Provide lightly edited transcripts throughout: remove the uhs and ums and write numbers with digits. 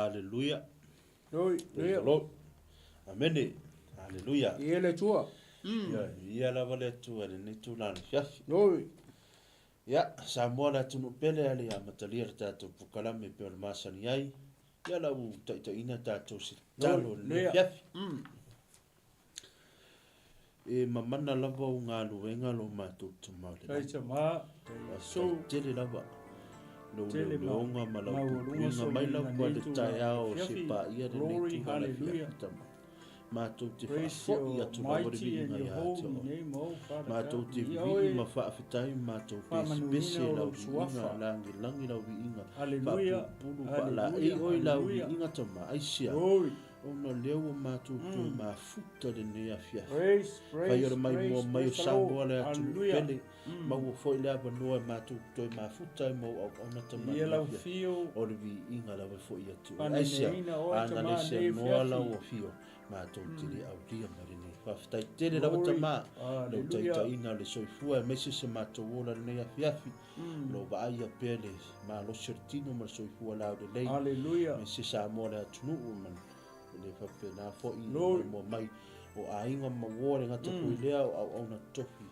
Haleluia. Oi, Praise the Lord. Amene. Haleluia. Ia le Atua. Ia, ia lava le Atua i lenei tulaga afiafi. Oi. Ia, Samoa le atunuu pele ale ia amatalia le tatou polokalame e pei ona masani ai. Ia la ua taitaiina tatou se tatalo i lenei afiafi. E mamana lava o galuega lo matou tama o le lagi. Faafetai tele lava lou leoleoga ma lau puipuiga mai lava le taeao se paia lenei tulaga afiafi tama. Matou te faafoi atu lava le viiga ia te oe. Matou te vivii ma faafetai matou pesepese lau viiga, lagilagi lau viiga, faapulupulu faalaei oe lau viiga tama. Aisea? Ona lea ua matou toe mafuta lenei afiafi. Fai o le maimoa mai o Samoa le atunuu pele, maua foi le avanoa e matou toe mafuta ai ma ou auauna tama i lenei afiafi. O le viiga lava e foi atu i oe. Aisea? Ana le seanoa lau afio, matou te le aulia mai lenei. Faafetai tele lava tama, lou taitaiga o le soifua aemaise se matou ola i lenei afiafi. O lo o vaaia pea le malosi o le tino ma le soifua laulelei. Hallelujah. Aemaise Samoa le atunuu ma le faapena foi i le maimoa mai o aiga ma uo le gata foi lea o auauna tofi.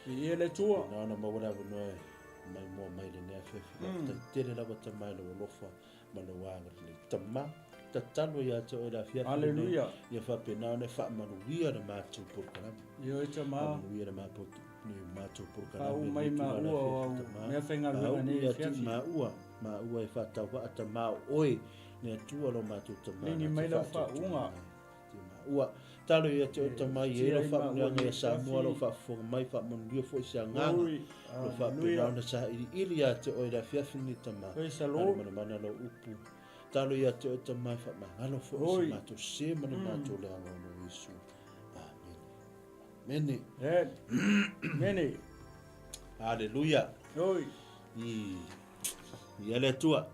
Viia le Atua. Na ona maua le avanoa e maimoa mai lenei afiafi. Faafetai tele lava tama i lou alofa ma lou agalelei. Tama, tatalo ia te oe le afiafi lenei. Hallelujah. Ia faapena ona e faamanuia le matou polokalame. Ioe tama. Faamanuia le matou le matou polokalame. Faauu mai maua o au mea faigaluega nei afiafi. Maua, maua e faatauvaa tama o oe le Atua lo matou tama. Ligi mai lau faauuga. Maua. Talo ia te oe tama i e lau faamanuiaga ia Samoa lau faafofoga mai faamanuia foi se agaga. Lo faapena ona sailiili ia te oe le afiafi lenei tama. Manamana lau upu. Talo ia te oe tama e faamagalo foi se matou se ma le matou leaga o lo Iesu. Amene. Amene. Amene. Haleluia. Oi. I ia le Atua.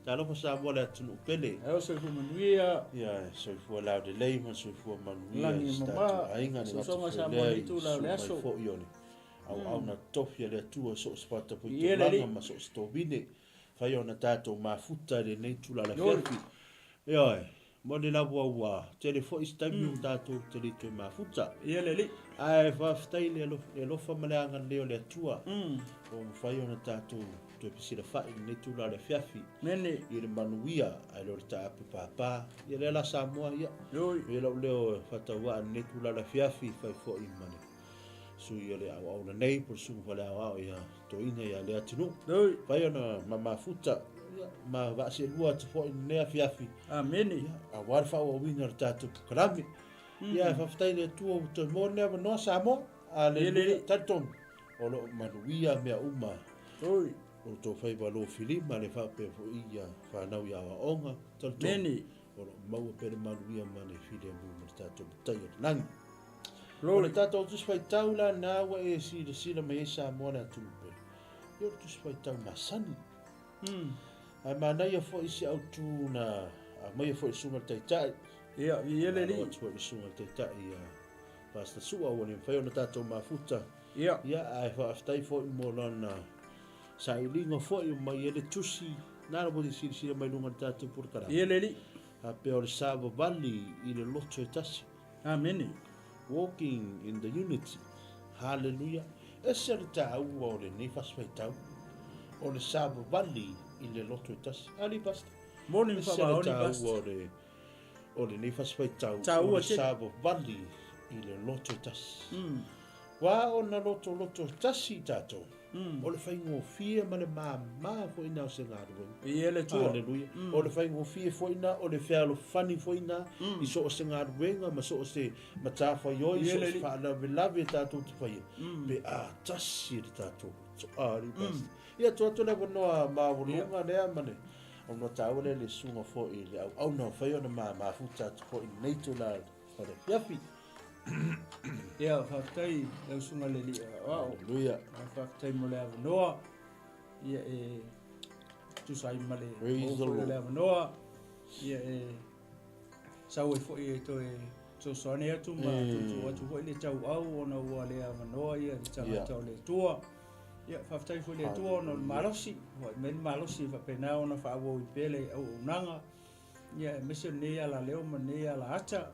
Talofa Samoa le atunuu pele. Ao soifua manuia. Ia soifua laulelei ma soifua manuia. Lagi mama. Aiga le Sosoga Samoa i itula o le aso. Foi o le auauna tofi a le Atua so o se fatafaitulaga ma so o se tovine. Fai ona tatou mafuta i lenei itula afiafi. Ioe. Moni lava ua tele foi se taimi ua tatou te le toe mafuta. Ia le Alii. Ae faafetai i le alofa ma le agalelei o le Atua ua mafai ona tatou toe fesilafai i lenei tulaga o le afiafi. Mene. I le manuia ae le o le taape papa. Ia lea la Samoa, ia. Oi. Ia lou leo e faatauvaa i lenei tulaga o le afiafi, fai foi ma le sui o le auauna nei po o le susuga faleaoao ia Toeaina ia Leatinuu. Oi. Fai ona ma mafuta ia, ma vaaselua atu foi i lenei afiafi. Amene. Ia, aua le faaauauina o le tatou polokalame. Ia, faafetai i le Atua ua toe maua lenei avanoa Samoa. Aleluia. Talitonu, o lo o manuia mea uma. Oi. O outou faiva lofilima le faapea foi ia fanau i aoaoga. Talitonu, Amene. o lo o maua pea le manuia ma le filemu ma le tatou Matai o le lagi. O Glory. le tatou Tusi Faitau la lena ua e silasila mai ai Samoa le atunuu pele. Ia o le Tusi Faitau masani. Ae manaia foi se autu na aumaia foi e le Susuga i le Taitai. Ia, viia le Malo Alii. atu foi i le Susuga i le Taitai ia Pastor Sua ua le mafai ona tatou mafuta. Ia. Ia, ae faafetai foi mo lana sailiga foi mai ai le tusi na ua silasila mai luga o le tatou polokalame. Viia le Alii. Faapea o le savavali i le loto e tasi. Amene. Walking in the unity. Haleluia. Ese le taua o lenei fasi faitau. O le savavali i le loto e tasi. Ali Pastor. Moni ma Ese le faamaoni, taua Pastor. o le o lenei fasi faitau. Taua O le tele. savavali i le loto e tasi. Ua ona lotoloto tasi i tatou. O le faigofie ma le māmā foi na o se galuega. Viia le Atua. Haleluia. O le faigofie foi na, o le fealofani foi na, i so o se galuega ma so o se matafaioi, Viia so o le se Alii. faalavelave tatou te faia, pe a tasi le tatou loto. Alii Pastor. Ia, tuu atu le avanoa maualuga lea ma le avanoa taua lea i le susuga foi i le auauna ua fai ona mafuta atu foi i lenei itula o le afiafi. Ia, faafetai lau susuga i le Alii Aoao. Haleluia. Faafetai mo le avanoa. Ia e tusa ai ma le Praise the maua foi o Lord. le avanoa. Ia e sau ai foi e toe fesoasoani atu ma tuutuu atu foi le tauau ona ua le avanoa ia le tagata o le Atua. Ia, faafetai foi i le Atua ona o le malosi. Ua aumai le malosi e faapena ona faaauau ai pea le auaunaga. Ia, aemaise o lenei alaleo ma lenei alaata.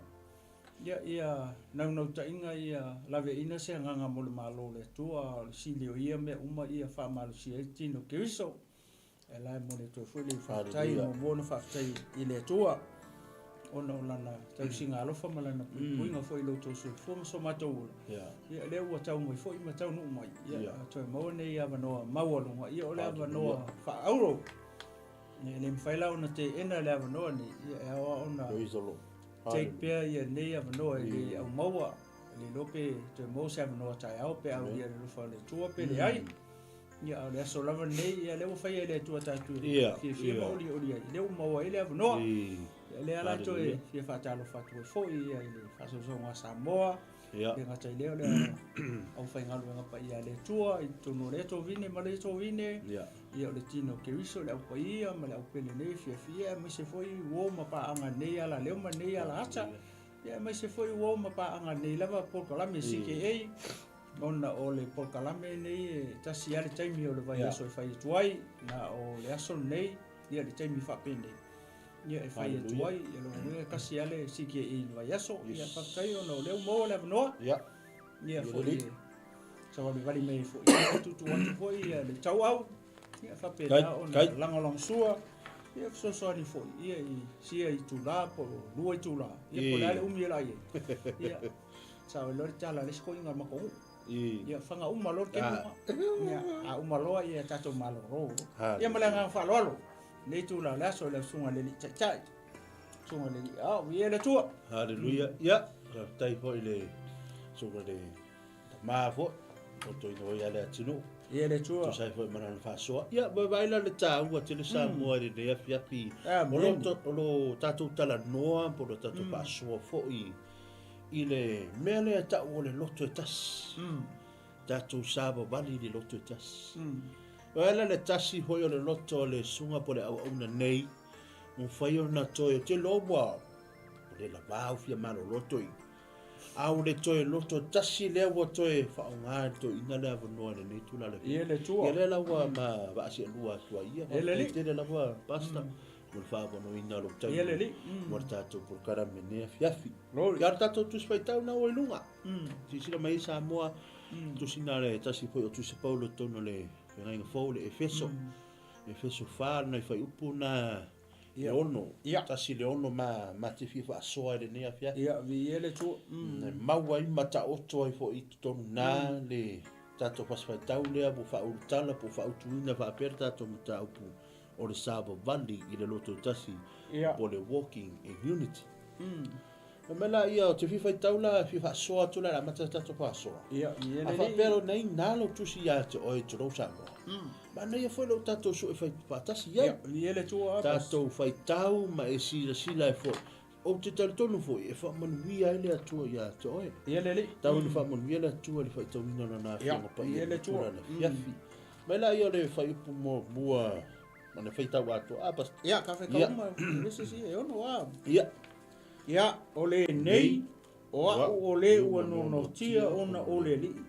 Ia, ia naunautaiga ia laveaiina se agaga mo le Malo o le Atua, a o le sili o ia mea uma ia faamalosia ai le tino o Keriso. E la e momoli atu ai foi le faafetai, muamua ona faafetai i le Atua ona o lana tausiga alofa ma lana puipuiga foi i lo outou soifua ma so matou ola. Ia, lea ua tau mai foi ma taunuu mai, ia, toe maua nei avanoa maualuga, ia o le avanoa faaauro. Ia, e le mafai la ona teena le avanoa nei, ia e ao lava ona take pea ia nei avanoa e le aumaua, e le iloa pe toe maua se avanoa taeao pe aulia i le alofa o le Atua pe leai. Ia, a o le aso lava lenei, ia lea ua faia e le Atua tatou te fiafia ma olioli ai, lea ua maua ai le avanoa. Ia, lea la toe fia faatalofa atu ai foi ia i le faasausauga a Samoa, le gata i lea o le aufaigaluega paia a le Atua i totonu o lea tovine ma lea tovine, ia o le tino o Keriso, le au paia ma le au pele nei fiafia, aemaise foi uo ma paaga nei alaleo ma nei alaata, ia aemaise foi uo ma paaga nei lava polokalame CKA, ona o le polokalame nei e tasi lava le taimi o le vaiaso e fai atu ai, na o le aso lenei, ia le taimi faapenei, ia e fai atu ai, ia lona uiga e tasi lava le CKA i le vaiaso, ia faafetai ona o lea ua maua le avanoa, ia foi e savalivali mai ai foi, ia tuutuu atu foi ia le tauau, ia faapena ona lagolagosua, ia fesoasoani foi ia i sia itula po o 2 itula, ia po o le a le umi o le a i ai, ia sao ai loa le tala a le isi toeaina o le matou nuu. Ia faga uma loa le taimi uma. Ia a uma loa ia tatou malolo. Ia ma le agaga faaaloalo. Lenei itula o le aso i lau Susuga i le Alii Taitai. Susuga i le Alii Ao, viia le Atua. Haleluia. Ia, faafetai foi i le Susuga i le Tama foi, o toeaina foi ia le atunuu. Ia le Atua. Tusa ai foi ma lana faasoa. Ia, vaai la le taua tele Samoa i lenei afiafi. O lo tatou talanoa po o lo tatou faasoa foi i le mea lea e tau o le loto e tasi. Tatou savavali i le loto e tasi. Vaai la le tasi foi o le loto o le susuga po o le auauna nei, mafai ona toe, ou te iloa ua le lava au fia maloloto i, a o le toe loto tasi lea ua toe faaaoga e le toeaina le avanoa i lenei tulaga le Ia le Atua. Ia lea la ua ma vaasialua atu ai ia. Ia le Alii. Tele lava Pastor mo le faaavanoaina o lou taimi. Ia le Alii. Mo le tatou polokalame nei afiafi. Glory. Ia o le tatou Tusi Faitau na ua i luga. Silasila mai ai Samoa, tusi na le tasi foi o Tusi Paulo i totonu o le Feagaiga Fou, le Efeso. Efeso 4, nai fuaiupu na e ono. Tasi le ono ma, ma te fia faasoa i lenei afiafi. Ia, viia le Atua. E mau ai ma taoto ai foi i totonu na le tatou Fasi Faitau lea ua faaulutala po o faautuina faapea le tatou mataupu o le savavali i le loto tasi po o le walking in unity. Fai mai la ia, ou te fia faitau la, fia faasoa atu la, amata le tatou faasoa. Ia, ia A faapea lo nei na lou tusi ia te oe tulou Samoa. Manaia foi lou tatou sue fai faatasi i ai. Ia, ia le Atua. Tatou faitau ma e silasila ai foi. Ou te talitonu foi e faamanuia ai le Atua ia te oe. Ia le Alii. Tau ina faamanuia le Atua i le faitauina o Lana Afioga Paia i le tulaga afiafi. Mai la ia o le fuaiupu muamua ma le faitau atoa. Ah, Pastor. Ia, ka faitau uma, le se e ono a. Ia. Ia, o lenei, o a'u o le ua nonotia ona o le Alii,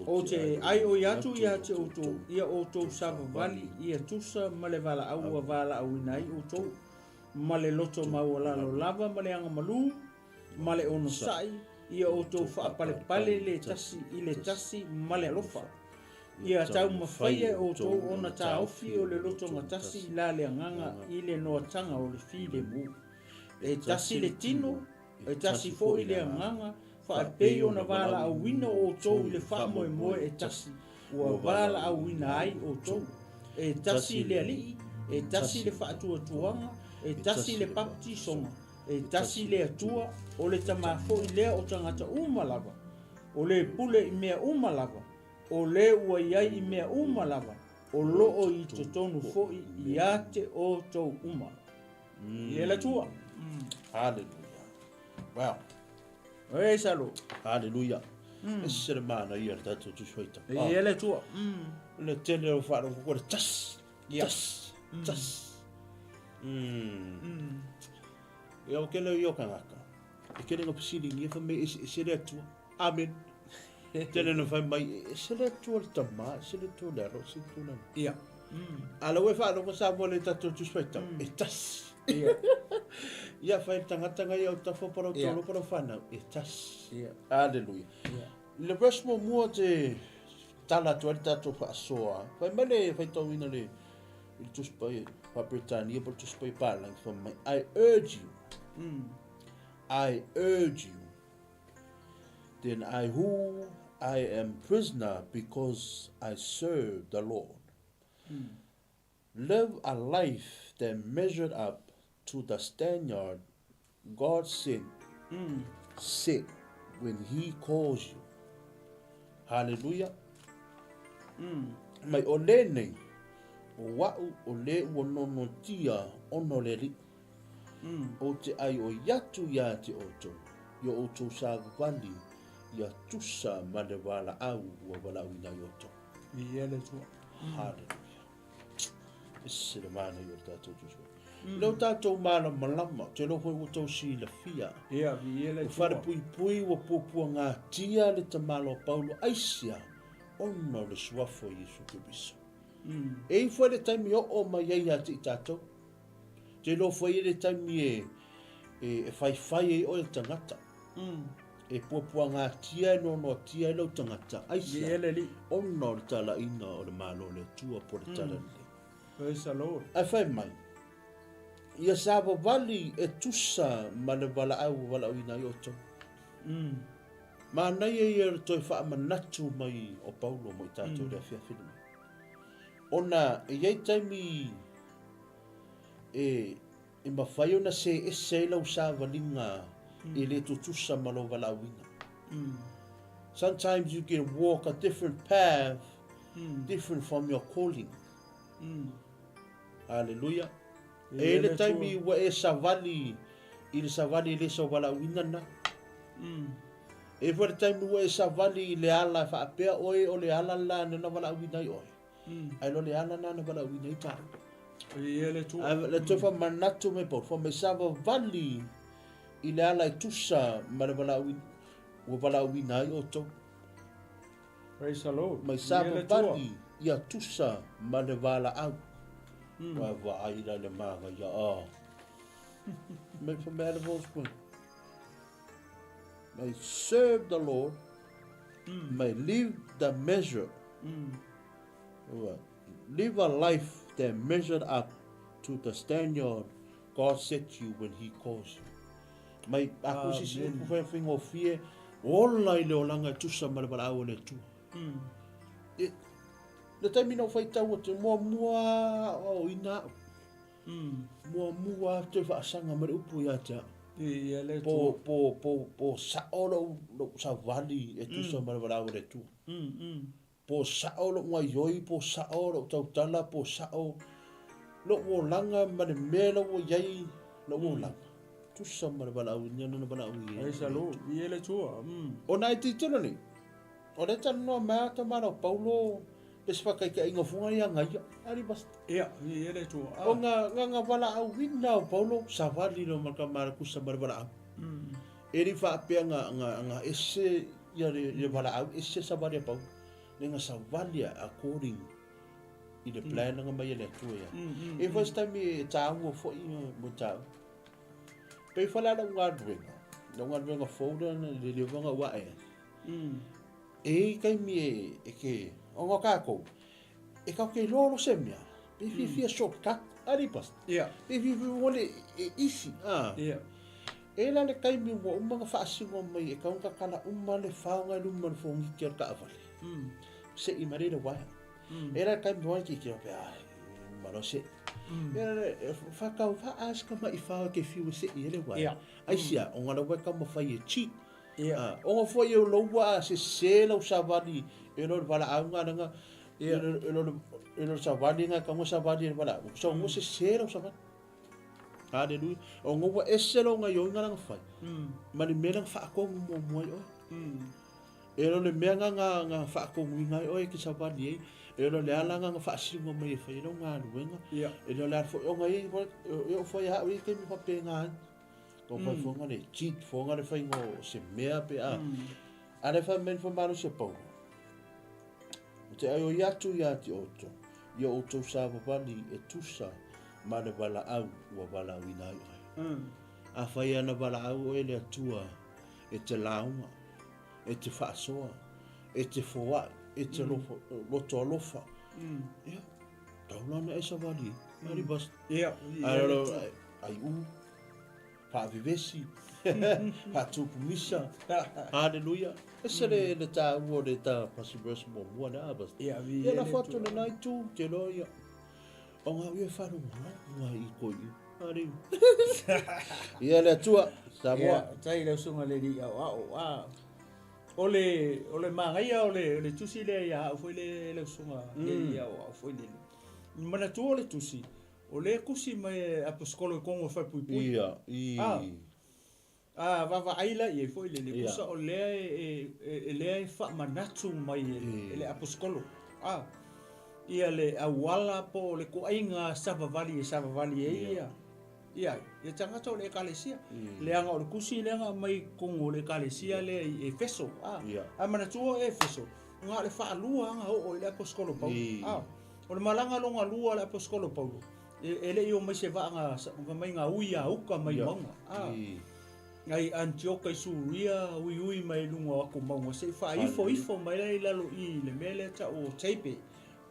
ou te aioi atu ia te outou, ia outou savavali ia tusa ma le valaau ua valaauina ai outou, ma le loto maualalo lava ma le agamalu, ma le onosai, ia outou faapalepale le tasi i le tasi ma le alofa. Ia taumafaia e outou ona taofi o le lotogatasi i la le agaga i le noataga o le filemu. E tasi le tino, e tasi foi le agaga, faapei ona valaauina outou i le faamoemoe e tasi, ua valaauina ai outou. E tasi le Alii, e tasi le faatuatuaga, e tasi le papatisoga, e tasi le Atua, o le Tama foi lea o tagata uma lava, o le pule i mea uma lava, o le ua i ai i mea uma lava, o loo i totonu foi ia te outou uma. Ia le Atua. Hallelujah. Wow. Oi salo. Hallelujah. E se le manaia le tatou Tusi Faitau. Ia le Atua. Le tele o faalogo ko le tasi. Tasi. Tasi. Ia o kele o kangaka. E kele nga fesiligia fa mai e se le Atua. Amen. Tele na fai mai e se le Atua le tama, e se le Atua le alo, e se le Atua le. Ia. A la ue faalogo sa mo le tatou Tusi Faitau. E tasi. Ia. Ia fai le tagata ngai au tafa pa lau tolo pa lau whanau, e tasi. Ia. Hallelujah. Ia. Le verse muamua te tala atu ai le tatou faasoa, fai mai le faitauina le i le Tusi Paia Faa-Peretania po o le Tusi Paia Palangi, fai mai, I urge you, I urge you, then I who I am prisoner because I serve the Lord. Live a life that measured up to the standard God set, set when He calls you. Hallelujah. Mai o lenei, o wa'u o le ua nonotia ona o le Alii. Ou te ai oi atu ia te outou, i o outou savavali ia tusa ma le valaau ua valaauina ai outou. Viia le Atua. Hallelujah. Ese le manaia o le tatou Tusi Paia. Lea ua tatou malamalama, ou te iloa foi ua outou silafia. Ia, viia le Ua Atua. falepuipui, ua puapuagatia le tamaloa Paulo aisea ona o le suafa o Iesu Keriso. E i ai foi le taimi e oo mai ai ia te i tatou. Te iloa foi e le taimi e, e, e faifai ai oe le tagata. E puapuagatia e noanoatia ai lau tagata. Aisea? Viia le Alii. Ona o le talaina o le Malo o le Atua po o le Talalelei. Praise the Lord. Ae fai mai, ia savavali e tusa ma le valaau ua valaauina ai outou. Manaia ia o le toe faamanatu mai o Paulo mo i tatou i le afiafi lenei. Ona e i ai taimi e, e mafai ona see ese ai lau savaliga e le tutusa ma lou valaauina. Sometimes you can walk a different path, different from your calling. Hallelujah. E i ai le taimi ua e savali i le savali e le sau valaauina lena. E i ai foi le taimi ua e savali i le ala e faapea oe o le ala la na valaauina ai oe. Ae le o le ala lena na valaauina ai taua. Viia le Atua. Ae le toe faamanatu mai Paulo, fai mai savavali i le ala e tusa ma le valaauina ua valaauina ai outou. Praise the Lord. Mai Viia le Atua. savavali ia tusa ma le valaau. Ua vaai la le manaia a. Mai fai mai le voice point. Mai serve the Lord. Mai live the measure. Ua, live a life that measured up to the standard God set you when He calls you. Mai a ku sisi Amen. upu whai whaingofie, ola i le olanga e tusa ma le valaau o le Atua. E, le taimi na ou faitau atu, muamua o ina au. Muamua toe faasaga mai le upu ia te au. Viia le Po, Atua. po, po, po sao lou, lou savali e tusa ma le valaau o le Atua. Po sao lou gaioi, po sao lou tautala, po sao lou olaga ma le mea la ua i ai lou olaga. Tusa ma le valaauina na valaauina ai. Praise the Lord. Viia le Atua. Ona e tilotilo nei, o lea e talanoa mai lava tamaloa Paulo pe se faataitaiga foi ia gaia. Ali basta. Ia, viia le Atua. O nga nga nga valaauina o Paulo, savali lo ma ka mala kusa ma le valaau. E le faapea nga nga nga ese ia le le valaau, ese savali a Paulo. Le nga savali a according i le plan nga mai e le Atua ia. E first time e tāua foi mo tāua. Pe whala lau galuega, lau galuega fou lea na le levaga ua ae. E i taimi e, e ke, o ngā kākou, e kau ke iloa lo se mea, pe fiafia shortcut, ari pas. Ia. Pe fiafia wale e easy, ah. Ia. E la le taimi ua uma nga faasino mai e kau kakala uma le whaonga i luma le whongiti o le kaawale. Se i marere waea. E la le taimi ua ki ki pe ai, malo se. E la le whakau wha aska ma i whaoa ke whiu se i ele waea. Ia. Ai sia, o ngā lawa ka mawhai e cheat. Ia. Ah, o ngā foi e o loua a se se lau savali e lo le valaau ngā nanga, Ia. e lo e lo e lo savali ngā ka ngā savali e le valaau. So ngā se se lau savali. Hallelujah. O ngā ua ese lau ngā ioi ngā nanga whai. Ma le mea nanga whaakongu mua mua i oe. E lo le mea ngā ngā ngā whaakongu i ngā i oe ki savali e. E lo le ala ngā ngā whaasingo mai e whai lau ngā luenga. Ia. E lo le ala foi o ngā i e o whai hao i ke mi whape ngā ai. Ko whai whonga le cheat, whonga le whai ngō se mea pe a. A le whai men whamalo se Paulo. O te aio i atu i ati outou, i o outou savavali e tusa Ma le valaau ua valaauina ai oe. Afai lava na valaau oe e le Atua e te lauga, e te faasoa, e te foai, e te loto alofa, ia, tau la ona e savali, ali bas. Ia, ai u, faavevesi, faatupu misa, haleluia. Ese le le taua o le ta pasi verse muamua lea, bas. Ia, Ia, lafo atu lena itu, te loa ia. O ngā ui e wharunga i koi i. Ari. Ia le Atua, Samoa. Ia, tai lau susuga le alii aoao. A, o le, o le manaia o le, o le tusi lea ia au foi le lau susuga le alii aoao foi lele. Manatua o le tusi, o lea e tusi mai e Aposikolo i Kogo e Falepuipui. Ia, i. A, a vaavaai la i ai foi lele, tusa o lea e, e, e lea e faamanatu mai e, e le Aposikolo. A, ia le auala po o le toaiga savavali e savavali ai ia, ia, ia tagata o le Ekalesia. Leaga o le tusi lea na aumai i totonu o le Ekalesia lea i Efeso. A, a manatua o Efeso, na o le faalua lava na oo i le Aposikolo Paulo. A, o le malaga lona lua a le Aposikolo Paulo, e le i o mai se vaa na mai na ui a uka mai mauga. A, nai Antioka i Suria, uiui mai i luga o aku mauga se i faaifoifo mai la i lalo i le mea lea tau o Teipe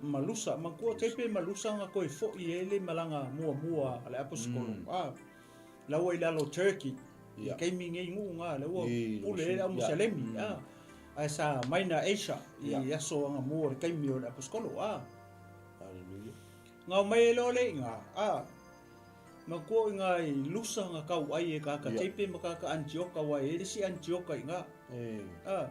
ma Lusa. Manatua o Teipe ma Lusa na toe foi ai le malaga muamua a le Aposikolo. A, la ua i lalo o Turkey i le taimi nei nuu na, la ua pule ai le au Muselemi. A, ae sa Minor Asia i aso anamua o le taimi o le Aposikolo. A, na omai ai loa le iga, a, Matua i nga i Lusa nga kau ai e kaka Teipe ma kaka Antioka wa e le si Antioka i nga. A,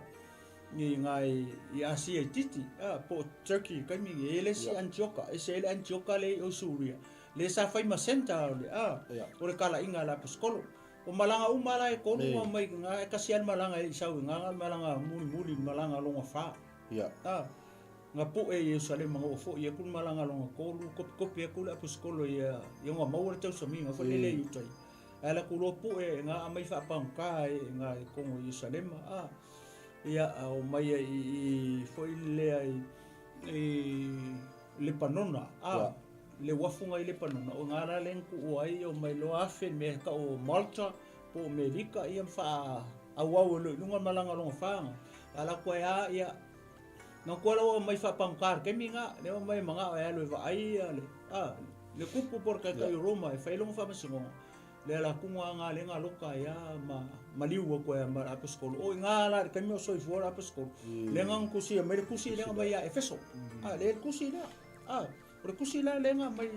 i nga i Asia i titi, a, po Turkey i kaimi e le si Antioka, e se le Antioka le i o Suria. Le sa fai ma center o le, a, o le kala inga la aposkolo. O malanga uma la e kolu nga mai nga e kasi al malanga e isau i nga nga malanga muli muli malanga longa fa. A, Nga po'e i Ierusalema nga ua fo'i aku le malaga lona tolu, kopikopi aku le aposikolo ia ia nga maua le tausamiga foi lele i uta ia. Ae ala atu loa pu'e nga aumai faapagota e nga i totonu o Ierusalema, a, ia a omai ai i i foi lea i i Lepanona, a, le uafu nga i Lepanona, o nga la lea na tuua ai omai loa afe le mea e tau o Malta po o Melika ia ma faaauau ai loa i luga le malaga lona fa nga. Ala atu ai a ia Na koa la ua mai faapagota i le taimi lena, lea ua mai manao e alu e vaai ia le, a, le kupu po o le taitai o Roma e fai ai lona faamasinoga, le alatuga lena lea na loka ai lava ma maliu atu ai ma le aposetolo. O i ina la i le taimi o soifua le aposetolo, lea na tusia mai le tusi lea na aumai ia Efeso. A, lea le tusi lea. A, o le tusi la lea na aumai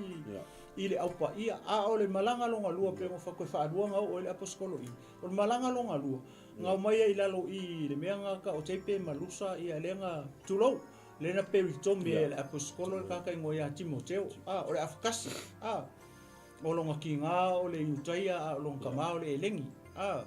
i le Au Paia, a o le malaga lona lua pei ona fai atu e faalua na oo ai le aposetolo i, o le malaga lona lua, Na omai ai i lalo i le mea na ka o Teipe ma Lusa ia lea na tulou, lea na peritomi ai e le aposikolo le tagata igoa ia Timoteo, a, o le afakasi, a, o lona kigā o le Iutaia a o lona kamā o le Elegi, a,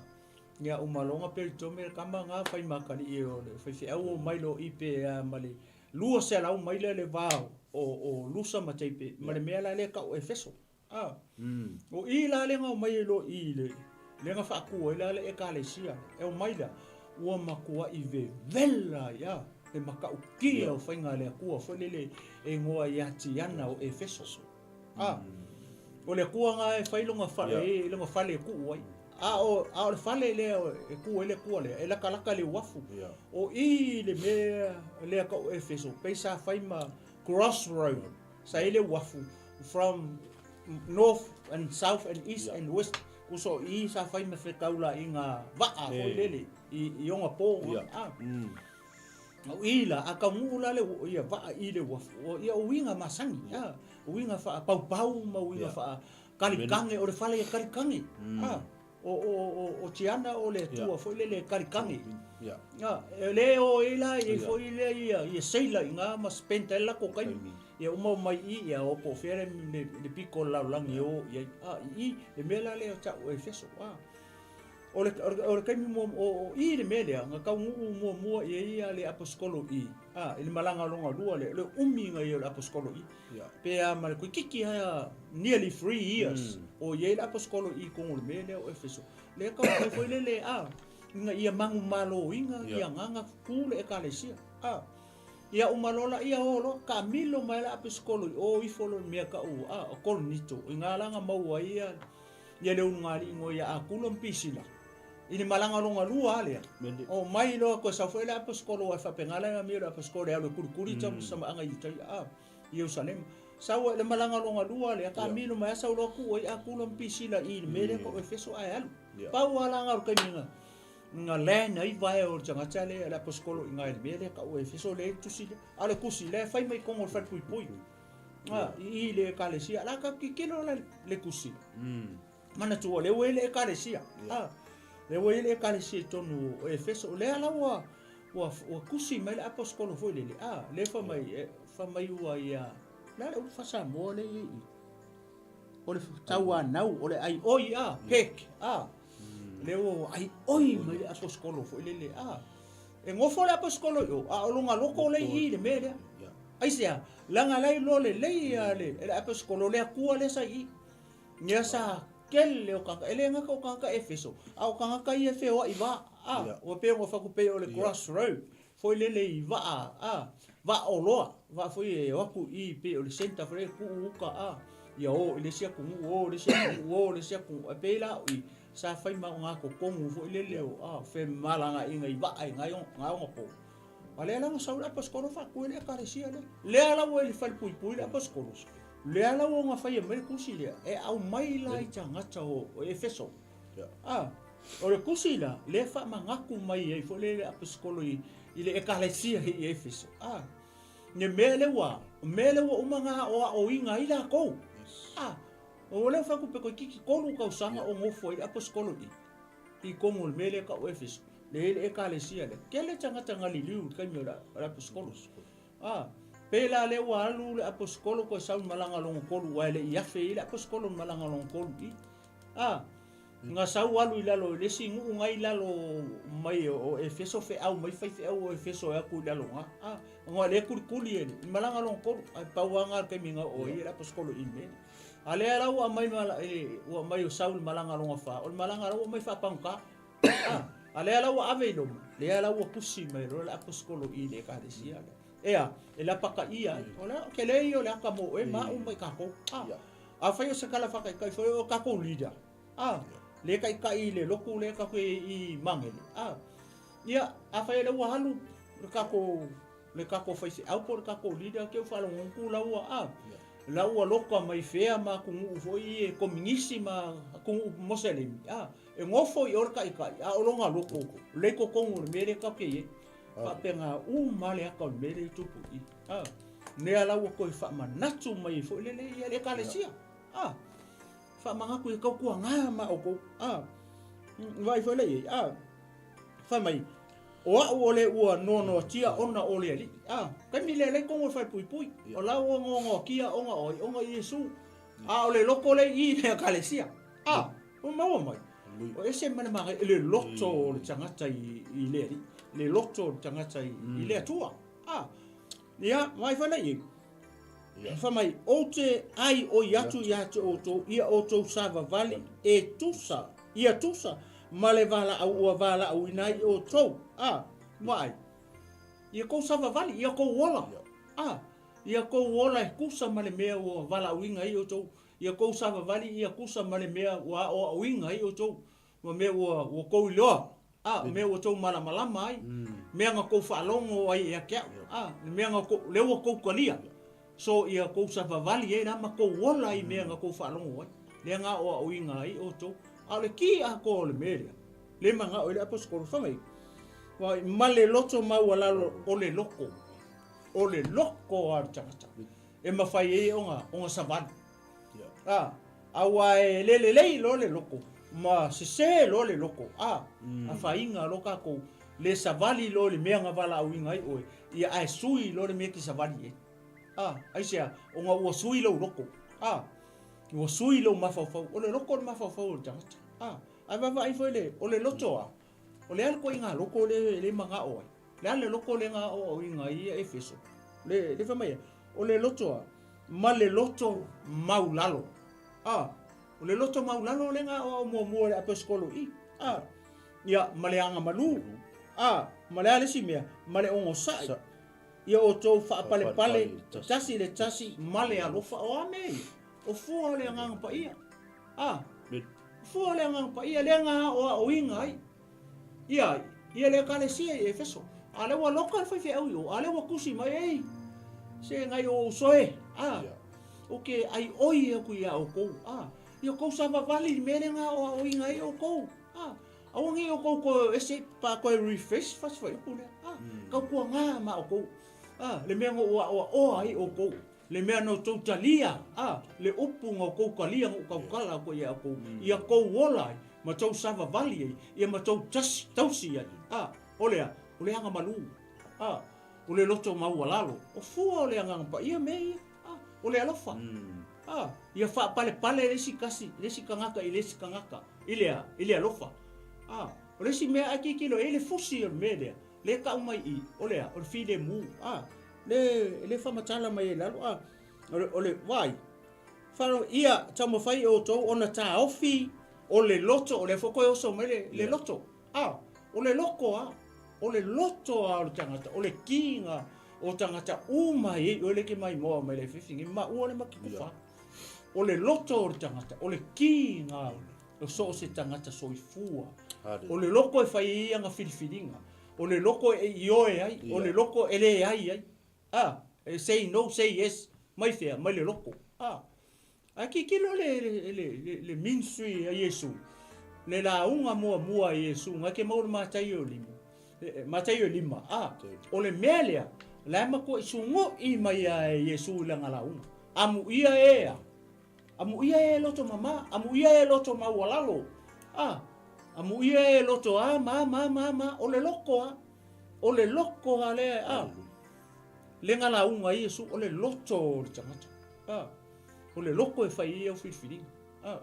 ia uma loa na peritomi le kama na fai ma atalii o le faifeau omai loa i pe a ma le 200 maila le va o Lusa ma Teipe ma le mea la lea e tau o Efeso. A, o i la lea na omai ai loa i le, lea na faatu ai la le Ekalesia, e omai la, ua matuai vevela ai, a, le matautia o faiga a le Atua foi lele e igoa ia Tiana o Efeso. A, o le Atua na e fai lona fale, e lona fale e tuu ai. A o, a o le fale lea e tu ai le Atua lea, e latalata i le uafu. O i le mea lea tau o Efeso, pei sa fai ma crossroad. Sa i le uafu from north and south and east and west uso o i sa fai ma fetaulaiga vaa foi lele i ona po a. O i la a taunuu la le ia vaa i le uafu o ia uiga masani a, uiga faapaupau ma uiga faakalikage o le fale e kalikage a. O Tiana o le Atua foi lele e kalikage. E le o ai la i ai foi lea ia seila i ina ma spend ai le latou taimi. Ia uma omai i i, ia o po o fea le pito o le lalolagi e o i ai. A, i i le mea la lea o tau o Efeso. A, o le, o le taimi muamua, o i le mea lea, na taunuu muamua i ai ia le aposetolo i, a, i le malaga lona lua lea, o le umiga ia o le aposetolo i. Pe a ma le toeitiiti lava nearly 3 years o i ai le aposetolo i totonu o le mea lea o Efeso. Lea taumafai foi lele a, ina ia manumaloina ia agaga tu le Ekalesia. A. Ia uma loa laia o loa, taamilo mai le apesikolo i o ifo loa i le mea tau a, o Korinito, i ina la na maua ai ia, ia le ulugalii igoa ia Akula ma Pisila, i le malaga lona lua lava lea, omai loa toe sau foi le apesikolo aua e faapena la ona amio le apesikolo e alu e kulikuli tausamaaga i uta a, i Ierusalema. Sau ai le malaga lona lua lea, taamilo mai lava sau loa tuu ai Akula ma Pisila i le mea lea tau o Efeso ae alu. Pau lava la na o le taimi na, na land ai vae o le tagata lea, le aposetolo i ina i le mea lea tau o Efeso lea e i le tusi lea. A o le tusi lea e fai mai totonu o le falepuipui, a, i i le Ekalesia. La tatou tilotilo la le tusi. Manatua o lea ua i ai le Ekalesia. A, lea ua i ai le Ekalesia i totonu o Efeso. O lea la ua, ua, ua tusi mai le aposetolo foi lele, a, lea fai mai, e, fai mai ua ia, o le a le upu faa-Samoa lea e i ai i i? O le tauanau, o le aioi, a, pek, a. Lea ua aioi mai le aposetolo foi lele, a. E nofo le aposetolo i o, a o lona loto lea i i le mea lea. Aisea? Leaga la e iloa lelei e le aposetolo le Atua lea sa i i. Lea sa tele o tagata, e le gata o tagata Efeso, a o tagata ia e feoai vaa, a. Ua pei ona fai atu pei o le cross road foi lele i vaa, a, vaa oloa, vaa foi e o atu i i pei o le centre foi lele tuu uta, a, ia o i le isi atunuu, o i le isi atunuu, o i le isi atunuu. E pei la o i, sa fai ma ogatotonu foi lele o, a, femalagaaiga i vaa i na onapo. A lea la na sau le aposetolo faatu ai le ekalesia lea. Lea la ua i le falepuipui le aposetolo. Lea la ua faia mai le tusi lea, e aumai la i tagata o Efeso. A, o le tusi la, lea e faamanatu mai ai foi le aposetolo i le ekalesia i Efeso. A, le mea lea ua, mea lea ua uma ona aoaoina ai latou. A, o lea ua fai atu pe toeitiiti 3 tausaga o nofo ai le aposetolo i i totonu o le mea lea e tau o Efeso, lea e i ai le ekalesia lea. Tele tagata na liliu i le taimi o le aposetolo. A, pei la lea ua alu le aposetolo toe sau i le malaga lona tolu, aua e le i afe i ai le aposetolo i le malaga lona tolu i i. A, na sau alu i lalo i le isi nuu na i lalo mai o Efeso feau mai faifeau o Efeso e atu i lalo na. A, ona lea e kulikuli e le malaga lona tolu, ae pau lava na o le taimi na oo ai le aposetolo i le mea lea. A lea la ua aumai ua aumai o sau i le malaga lona fa, o le malaga la ua aumai faapagota. A, a lea la ua ave i loma, lea la ua tusi mai loa le aposetolo i le ekalesia lea. Ea, e lapataia ai. O le tele ia o le ata mo oe ma au ma i tatou. A, afai o se tala faataitai foi o tatou leader, a, le taitai i le lotu lea tatou te i Magele, a, ia, afai o lea ua alu le tatou, le tatou faifeau po o le tatou leader, te i ua faalogo atu la ua, a, la ua loka mai fea ma atunuu foi ia kominisi ma atunuu Moselemi, a, e nofo i o le taitai, a o lona loto, lea i totonu o le mea lea tatou te i ai. Faapena uma le ata o le mea lea e tupu i i. A, lea la ua toe faamanatu mai ai foi lele ia le ekalesia. A, faamanatu ia tautuaga ma outou. A, vaai foi lea i ai. A, fai mai, o au o le ua noanoatia ona o le Alii. A, taimi lea lea i totonu o le falepuipui. O la ua noanoatia ona o ai? Ona Iesu. A o le loko lea i i le ekalesia. A, ua maua mai. O ese ma le manaia, le loto o le tagata i, i le Alii, le loto o le tagata i, i le Atua. A, ia, vaai foi lea i ai. Ia. Fai mai, ou te ai oi atu ia te outou, ia outou savavali e tusa, ia tusa ma le valaau ua valaauina ai outou. A, vaai, ia tou savavali, ia tou ola. A, ia tou ola e tusa ma le mea ua valaauina ai outou. Ia tou savavali ia tusa ma le mea ua aoaoina ai outou, ma mea ua tou iloa, a, mea ua tou malamalama ai, mea na tou faalogo ai ia te au, a, le mea na tou, lea ua tou talia. So, ia tou savavali ai la ma tou ola i mea na tou faalogo ai, lea na aoaoina ai outou. A o le ki atoa o le mea lea, le manao i le aposetolo, fai mai, Wai, ma le loto maualalo o le loko, o le loko a le tagata. e mafai ai ona, ona savali. A, aua e le lelei loa le loko, ma sese loa le loko, a, afaina loa tatou, le savali loa i le mea na valaauina ai oe, ia ae sui loa le mea e te savali i ai. A, aisea? Ona ua sui lou loko, a, ua sui lou mafaufau, o le loko le mafaufau o le tagata, a, ae vaavaai foi le, o le loto a, O le a le ituaiga loko lea e manao ai? Le a le loko lea na aoaoina ai ia Efeso? Le, le fai mai, o le loto a, ma le loto maulalo. A, o le loto maulalo lea na aoao muamua e le aposetolo i. A, ia, ma le agamalu. A, ma le a le isi mea? Ma le onosai. Ia outou faapalepale tasi i le tasi ma le alofa. O a mea ia? O fua o le Agaga Paia. A, o fua o le Agaga Paia lea na aoaoina ai ia ia le Ekalesia i Efeso. A lea ua loka le faifeau i o, a lea ua tusi mai, ei, se nai o ou uso e, a, ou te aioi atu iā outou, a, ia outou savavali i le mea lea na aoaoina ai outou, a, Aua nei outou toe ese pa toe refresh fasi fuaiupu lea. Ah, mm. Tautuana ma outou. Ah, le mea na ou aoaoa ai outou. Le mea na outou talia. Ah, le upu na outou talia na ou tautala atu ai ia outou. Mm. Ia tou ola ai, ma tou savavali ai, ia ma tou tasi, tausi ai. Ah, o le a? O le agamalu. Ah, o le loto maualalo. O fua o le Agaga Paia mea ia. Ah, o le alofa. Mm. Ah, ia faapalepale le isi kasi, le isi tagata i le isi tagata, i le a, i le alofa. Ah, o le isi mea a tilotilo i ai le fusi o le mea lea, le tau mai i, o le a, o le filemu. Ah, le, le faamatala mai ai i lalo, ah, o le, o le, vaai, Faro, ia taumafai e outou ona taofi o le loto, o lea foi toe oso mai le, le loto. Ah, o le loko a, o le loto a o le tagata, o le kiga o tagata uma e i oe le ke maimoa mai le fefi ngi ma ua le ma ki kufa. O le loto o le tagata, o le kiga o so o se tagata soifua. O le loko e fai ai ana filifiliga, o le loko e ioe ai, o le loko e leai ai. Ah, e say no, say yes, mai fea, mai le loko. Ah, Ae tilotilo le, le, le, le, le ministry a Iesu, le lauga muamua a Iesu, ngai ke maua le Mataio lima, Mataio lima, a, o le mea lea, la e matuai sugu'i mai a e Iesu i lana lauga. Amuia e a, amuia e loto mama, amuia e loto maualalo, a, amuia e loto a, ma, ma, ma, ma, o le loko a, o le loko a lea, a, le ga lauga a Iesu, o le loto o le tagata, a. O le loko e fai ai au filifiliga. A,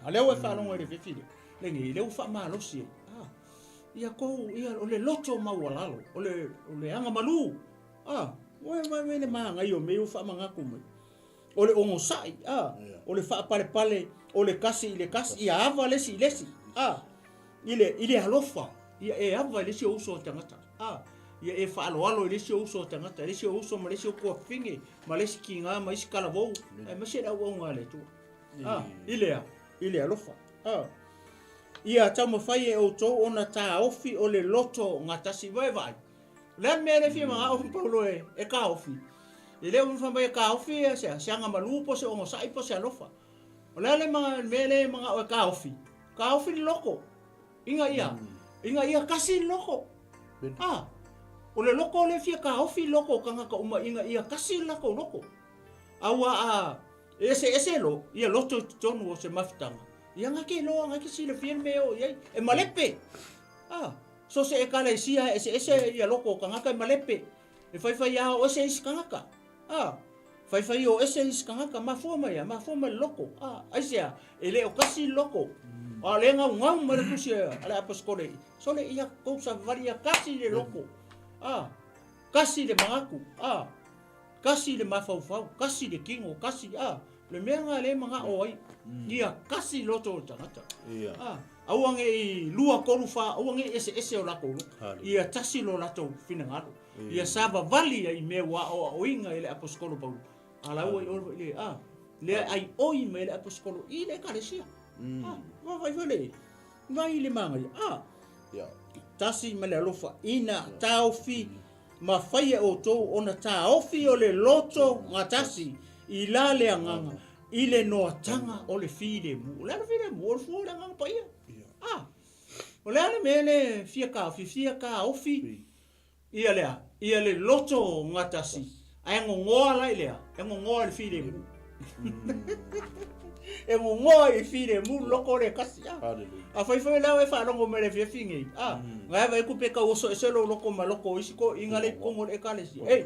a lea ua e faalogo i le fefi lea, lenei, lea ua faamalosi ai. A, ia kou, ia, o le loto maualalo, o le, o le agamalu. A, ua e vae le māgai o mea ua faamanatu mai. O le onosai, a, o le faapalepale, o le kasi i le kasi, ia ava le isi i le isi. A, i le, i le alofa, ia e ava i le isi o uso a tagata. A, ia e faaaloalo i le isi o uso a tagata, le isi o uso ma le isi o tuafafine, ma le isi tiga ma isi talavou, aemaise le auauna a le Atua. A, i le a? I le alofa. A, ia taumafai e outou ona taofi o le loto gatasi. Vaai, vaai. O le a le mea lea e fia manao Paulo e, e taofi? E le o fai mai e taofi se a, se agamalu po o se onosai po o se alofa. O le a le mea lea e manao e taofi? Taofi le loto. Ina ia, ina ia kasi le loko. A, o le loko lea e fia taofi loko o tagata uma ina ia kasi le latou loko. Aua a eseese lo, ia loto i totonu o se mafutaga, ia na ke iloa, na ke silafia le mea e oo i ai, e malepe. A, so se ekalesia e eseese ia loko o tagata e malepe, e faifai a o ese isi tagata. A, faifai o ese isi tagata, mafua mai a, mafua mai le loko. A, aisea, e le o kasi le loko. A o lea e gaugau mai le tusi a le aposetole i, sole ia tou savavali ia kasi le loko. A, kasi le manatu. A, kasi le mafaufau, kasi le kino, kasi, a, le mea lena lea e manao ai, ia kasi le loto o le tagata. A, aua ne i lua, tolu, fa, aua ne i eseese o latou loto. Ia tasi lo latou finagalo. Ia savavali ai i mea ua aoaoina e le aposetolo Paulo. A la ua i olo i le, a, lea ai oi mai le aposetolo i le ekalesia. A, vaavaai foi le, vai i le magaia. A, tasi ma le alofa ina taofi ma fai e outou ona taofi o le loto gatasi i la le agaga i le noataga o le filemu. O le a le filemu? O le fua o le Agaga Paia. A, o le a le mea le fia taofi? Fia taofi Ia lea, ia le loto gatasi, ae gogoa la i lea, e gogoa i le filemu. E gogoa i le filemu le loko le kasi. A, afai foi la e faalogo mai le afiafi nei, a, ngai vaai atu pe tau oso ese lou loko ma loko o isi toeaiina la i totonu o le ekalesia. Ei,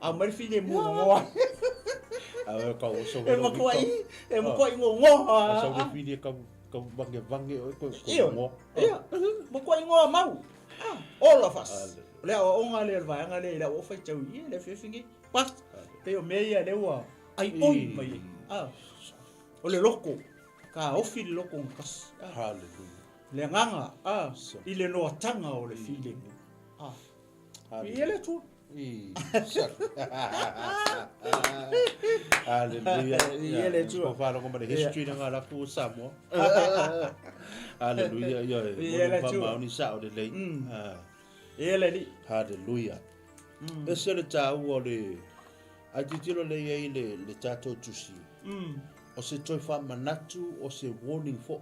aumai le filemu gogoa. E matuai, e matuai gogoa. Ia, matuai goa mau. Ah, all of us. O le aoaoga lea o le vaega lea i lau faitau i ia le afiafi nei. But, pei o mea ia lea ua aioi mai ai. Ah, o le loko, taofi le loko gatasi. Ah, Hallelujah. Le agaga, ah, i le noataga o le filemu. Ah, viia le Atua. Hallelujah. Ia le Atua. Ko whārongo ma le history na ngā rapu o Samoa. Hallelujah. Ia e. Ia le Atua. Maoni sa o le lei. Ia le Alii. Hallelujah. Ese le tāua o le... Ai titilo le iai le tātou tusi. O se toi whaamanatu, o se warning fo.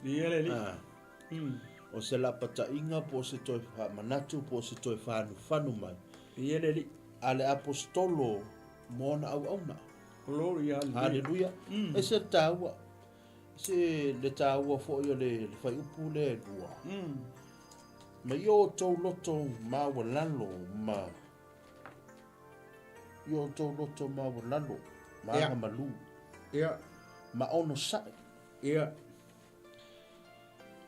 Ia le Alii. O se lapataʻiga po o se toe faamanatu po o se toe fanufanu mai Ia le Alii. a le aposetolo ma ona auauna. Glory, hallelujah. Haleluia. Ese le taua. Ese le taua foʻi o le fuaiupu lea e lua. Ma i outou loto maualalo ma i outou loto maualalo ma agamalu. Ma onosaʻi.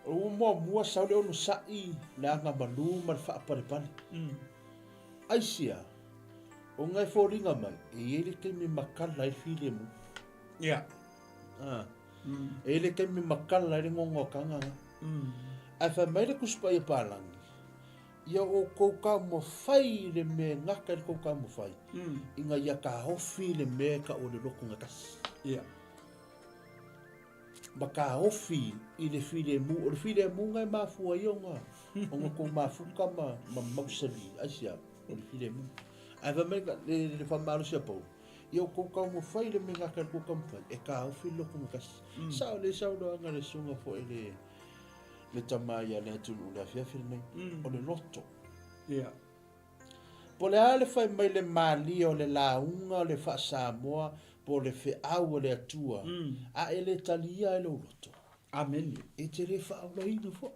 O muamua sau le onosaʻi le agamalu ma le faapalepale. Aisia, o ngai foliga mai, e iai le taimi makala ai le filemu. E iai le taimi makala ai le gogoakaga ga. Ae fai mai le Tusi Paia Palagi, ia outou taumafai i le mea e gata i le tou taumafai, ina ia taofi le mea e taʻu o le loto gatasi. Ma taofi i le filemu. O le filemu na e mafua ai ona ona tou mafuta ma ma mausali. Aisia, o le filemu. Ae fai mai le faamalosi a Paulo, ia outou taumafai i le mea e gata i le tou taumafai, e taofi le loto gatasi. Sao lelei saunoaga a le susuga foi le le tama ia le atunuu i le afiafi lenei, o le loto. Po o le a le fai mai le malie o le lauga o le faa-Samoa po o le feau a le Atua, a e le talia ai lou loto. Amene. E te le faaolaina foi.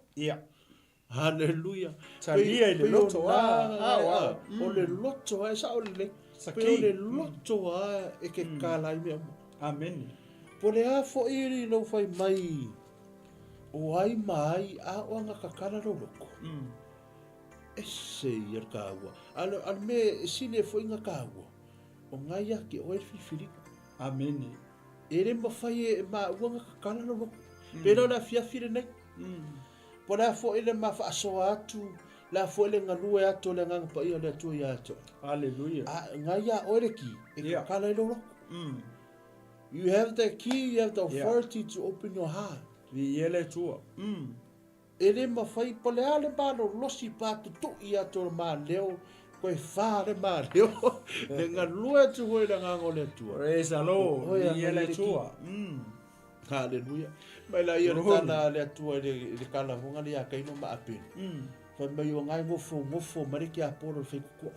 Haleluia. Talia i le loto, a. O le loto a, e sao lelei. Pei o le loto a e ke kala ai mea uma. Amene. Po o le a foi lou fai mai o ai ma ai a o agakakala lou loto. Ese ia le taua. A le mea e sili ai foi ona taua, o na ia te oe le filifiliga. Amene. E le mafai e maua ona tatala lou loto. Pei la o le afiafi lenei. Po o le a foi le ma faasoa atu, le a foi le galue atu o le Agaga Paia o le Atua ia te oe. Hallelujah. A na ia oe le ki, e tatala ai lou loto. You have the key, you have the authority to open your heart. Viia le Atua. E le mafai, po o le a le malolosi pa tutuʻi atu o le maleo, koe fa le maleo, le galue atu foi i le Agaga o le Atua. Praise the Lord. Oe Viia aga le i le ki. Atua. Haleluia. Mai la ia le tala a le Atua i le kalafoga le ia Kaino ma Apele. Fai mai o ngai gofo gofo mai le tiapolo i le faikokoa.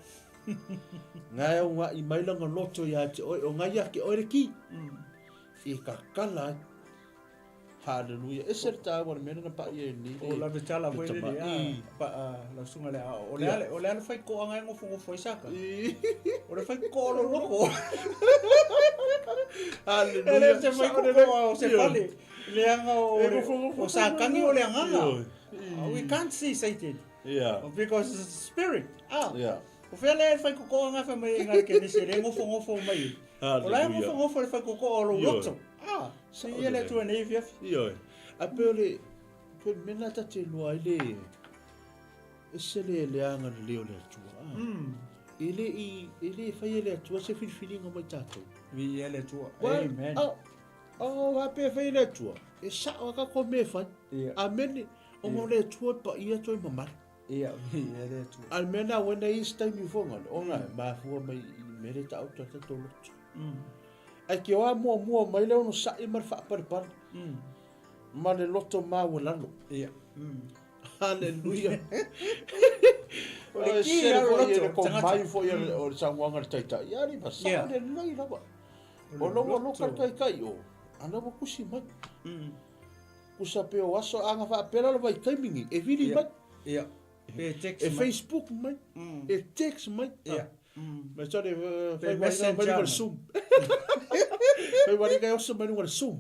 Ngai au ngaʻi mai lana loto ia te oe, o ngai ia te oe le ki. E kakala ai. Haleluia. Ese le taua o le mea lea na paʻi ai nei O la tala foi le tamai. A pa la susuga le a o le ale o le ale fai koa ngai ngofo ngofo i saka. O le fai koa lo loko. Haleluia. E le se fai koa o se pale. Le anga o E ngofo ngofo o sakangi o le anganga. We can't see Satan. Because it's a spirit. O fea le fai koa ngai fa mai ngai ke nisi le ngofo ngofo mai. O la ngofo ngofo le fai koa o lo loto. Se ia le tua nei fiafi. Ioe. A pe o le pe mena ta te loa ai le e se le le anga le leo le Atua. E le i e le fai e le Atua se filifiliga mai tatou. Viia le Atua. Amen. O a pe fai e le Atua. E sao a kako me fai. Amen. O ngo le Atua pa ia toi mamale. Ia, viia le Atua. Al mena wena i se taimi fonga, o nga mafua mai i mere ta au ta tatou loto. Ai ke oa mua mua mai le ono saʻi ma le faapalepale. Ma le loto maualalo. Haleluia. O le O ki se a foi loto, le ko tagata. mai foi o le saunoaga a le taitai. Ia ni ma sao lelei lava. O lou aloka le taitai o. Ana ua kusi mai. Kusa pe o aso aga faapela le vaitaimi nei. E vili mai. Pe text E mai. Facebook mai. E text mai. Ma sore, Pe fai wari messenger mai mai. Zoom. Fai wari kai oso mai lunga le Zoom.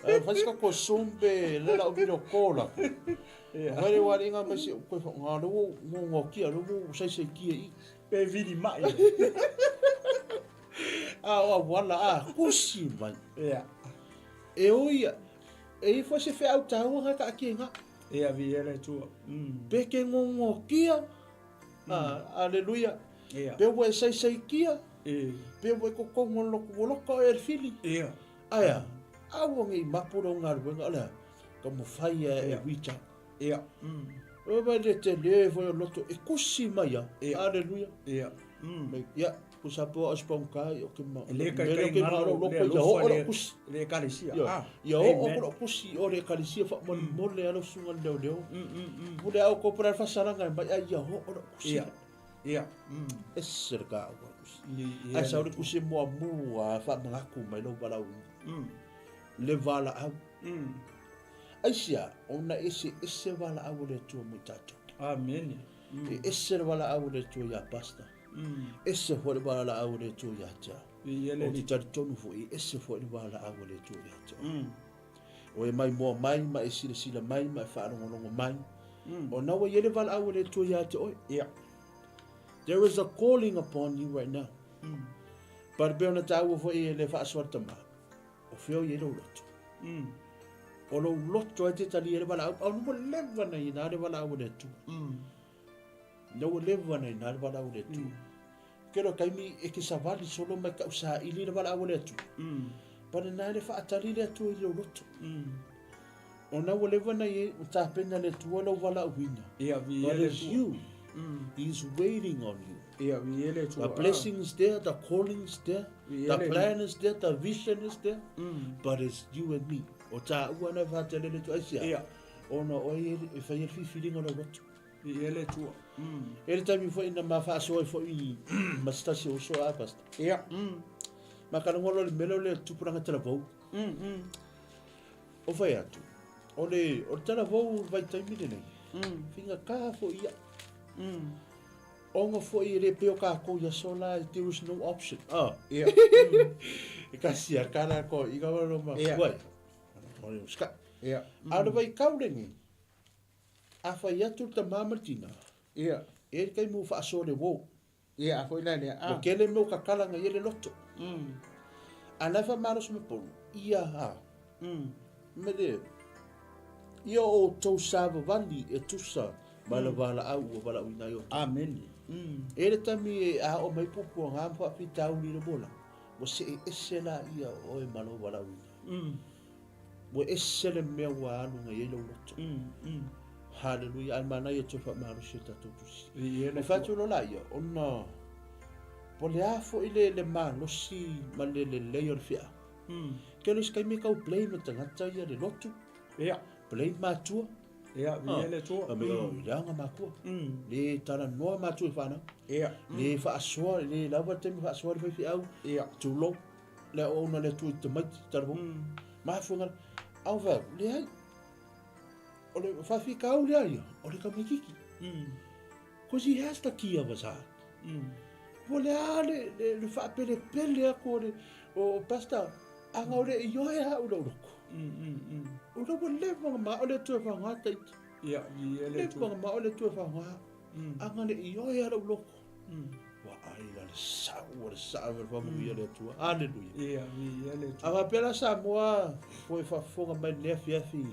Fai sika ko Zoom pe le la o video call la. Fai le wari nga mai se koe fa nga le wo ngo ngo kia le wo sai sai kia i. Pe vili mai. A o wala a kusi mai. E o ia e i fo se fe au tau nga ka ki nga. Ia vi ele tua. Pe ke ngo ngo kia. Aleluia. Ia. Pe ua e saisaitia, E. pe ua e kokogo le loto, ua loka oe e le fili. Ia. Ae a? Aua ne i mapu lau galuega, o le a? Taumafai lava e reach out. Ia. Ua vaai le tele foi o le loto e kusi mai a. Ia. Aleluia. Ia. Ia, kusa po o sponka i o ke ma. E le kaikai ngalo le le ia alofa oo le lou kusi. Le ekalesia. Ia, Ah. ia oo Amen. ko lou kusi o le ekalesia faamolemole a lau susuga le leoleo. Pule au ko pula fasalaga mai ai ia oo lou kusi. Ia. Ia. Ese le ka au kusi. Ia. Ai sau le kusi muamua a faamanatu mai lou valaauina. Le valaau. Aisia, ona ese ese valaau o le Atua mo i tatou. Amene. E ese le valaau o le Atua iā pastor. Ese foi le valaau o le Atua ia te au. Ia le Ou te talitonu foi, e ese foi le valaau o le Atua ia te oe. O e maimoa mai ma e silasila mai ma e faalogologo mai. Ona ua i ai le valaau o le Atua ia te oe. Ia. There is a calling upon you right now. But e pei ona taua foi e le faasoa le tama, o fea o i ai lou loto. O lou loto e te talia i le valaau, a ua leva ona i ina le valaau a le Atua. Na ua leva ona i ina le valaau a le Atua. Kelo taimi e te savali solo mai kau saili le valaau a le Atua. But na le faatali le Atua i lou loto. Ona ua leva ona i ai, ua tapena le Atua lou valaauina. Ia, vi But le it's Atua. you. He is waiting on you. Ia, vi le Atua. The blessing is there, the calling is there, Vi the le- plan is there, the vision is there. But it's you and me. O tāua na whātele le tua aisia. Ia. Ona oe e whai e whiwhiringa lau loto. Vi le Atua. E le taimi foi na ma whaasoa foi ma se tasi o soa a pasta. Ia. Ma ka ngolo le mele o le tupuranga talavou. O whai atu. O le, o le talavou vai taimi lenei. Whinga kaha foi ia. Onga foi e le peo kākou ia sola, there is no option. Ah. Ia. E kasi a kala ko i ka waro ma Ia. kuai. O le ska. Ia. A le vai kaulengi. A whai atu le tamama le tina. Ia. E le kai mu whaasoa le wou. Ia, foi la lea. O kele meo kakalanga i le loto. A lai whamaro me ponu. Ia ha. Me le. Ia o tau savavali e tusa. Ma le wala au ua wala ui nai o. Amene. E le tami e a o mai pupu ngā mwa whitauri le bola. Wa se e ese la ia o e malo wala ui. Wa ese le mea wa alu ngai e lau loto. Hallelujah. Ai mana ia te whamaro se tātou tusi. Ia le O whatu lo la ia, ona po le a fo i le le malosi ma le le lei o le whia. Ke le skai me kau blame le tangata ia le lotu, Ia. blame matua. Ia, vi le Atua. A me o i leanga matua. Le tala noa matua i whanau. Ia. Le whaasoa, le lawa te me whaasoa le whaiwhi au. Ia. Tūlou, le o ona le tua i te maiti, tala po. Mafuanga, au whai, le ai. O le whawhi kau le ai, o le kamikiki. Cause he has the key of his heart. Po le a le, le, le whaapele pele ako o le, o pastor, anga o le i oe ha ula uloko. O le ua lewa nga ma o le tua whanga taiti. Ia, vi le Lewa Atua. nga ma o le tua whanga. Anga le i oe ha uloko. Wa ai la le sau, o le sau, le whamungu ia le atua. Hallelujah. Ia, vi le Atua. A whapela sa moa, po e whafonga mai le afi afi,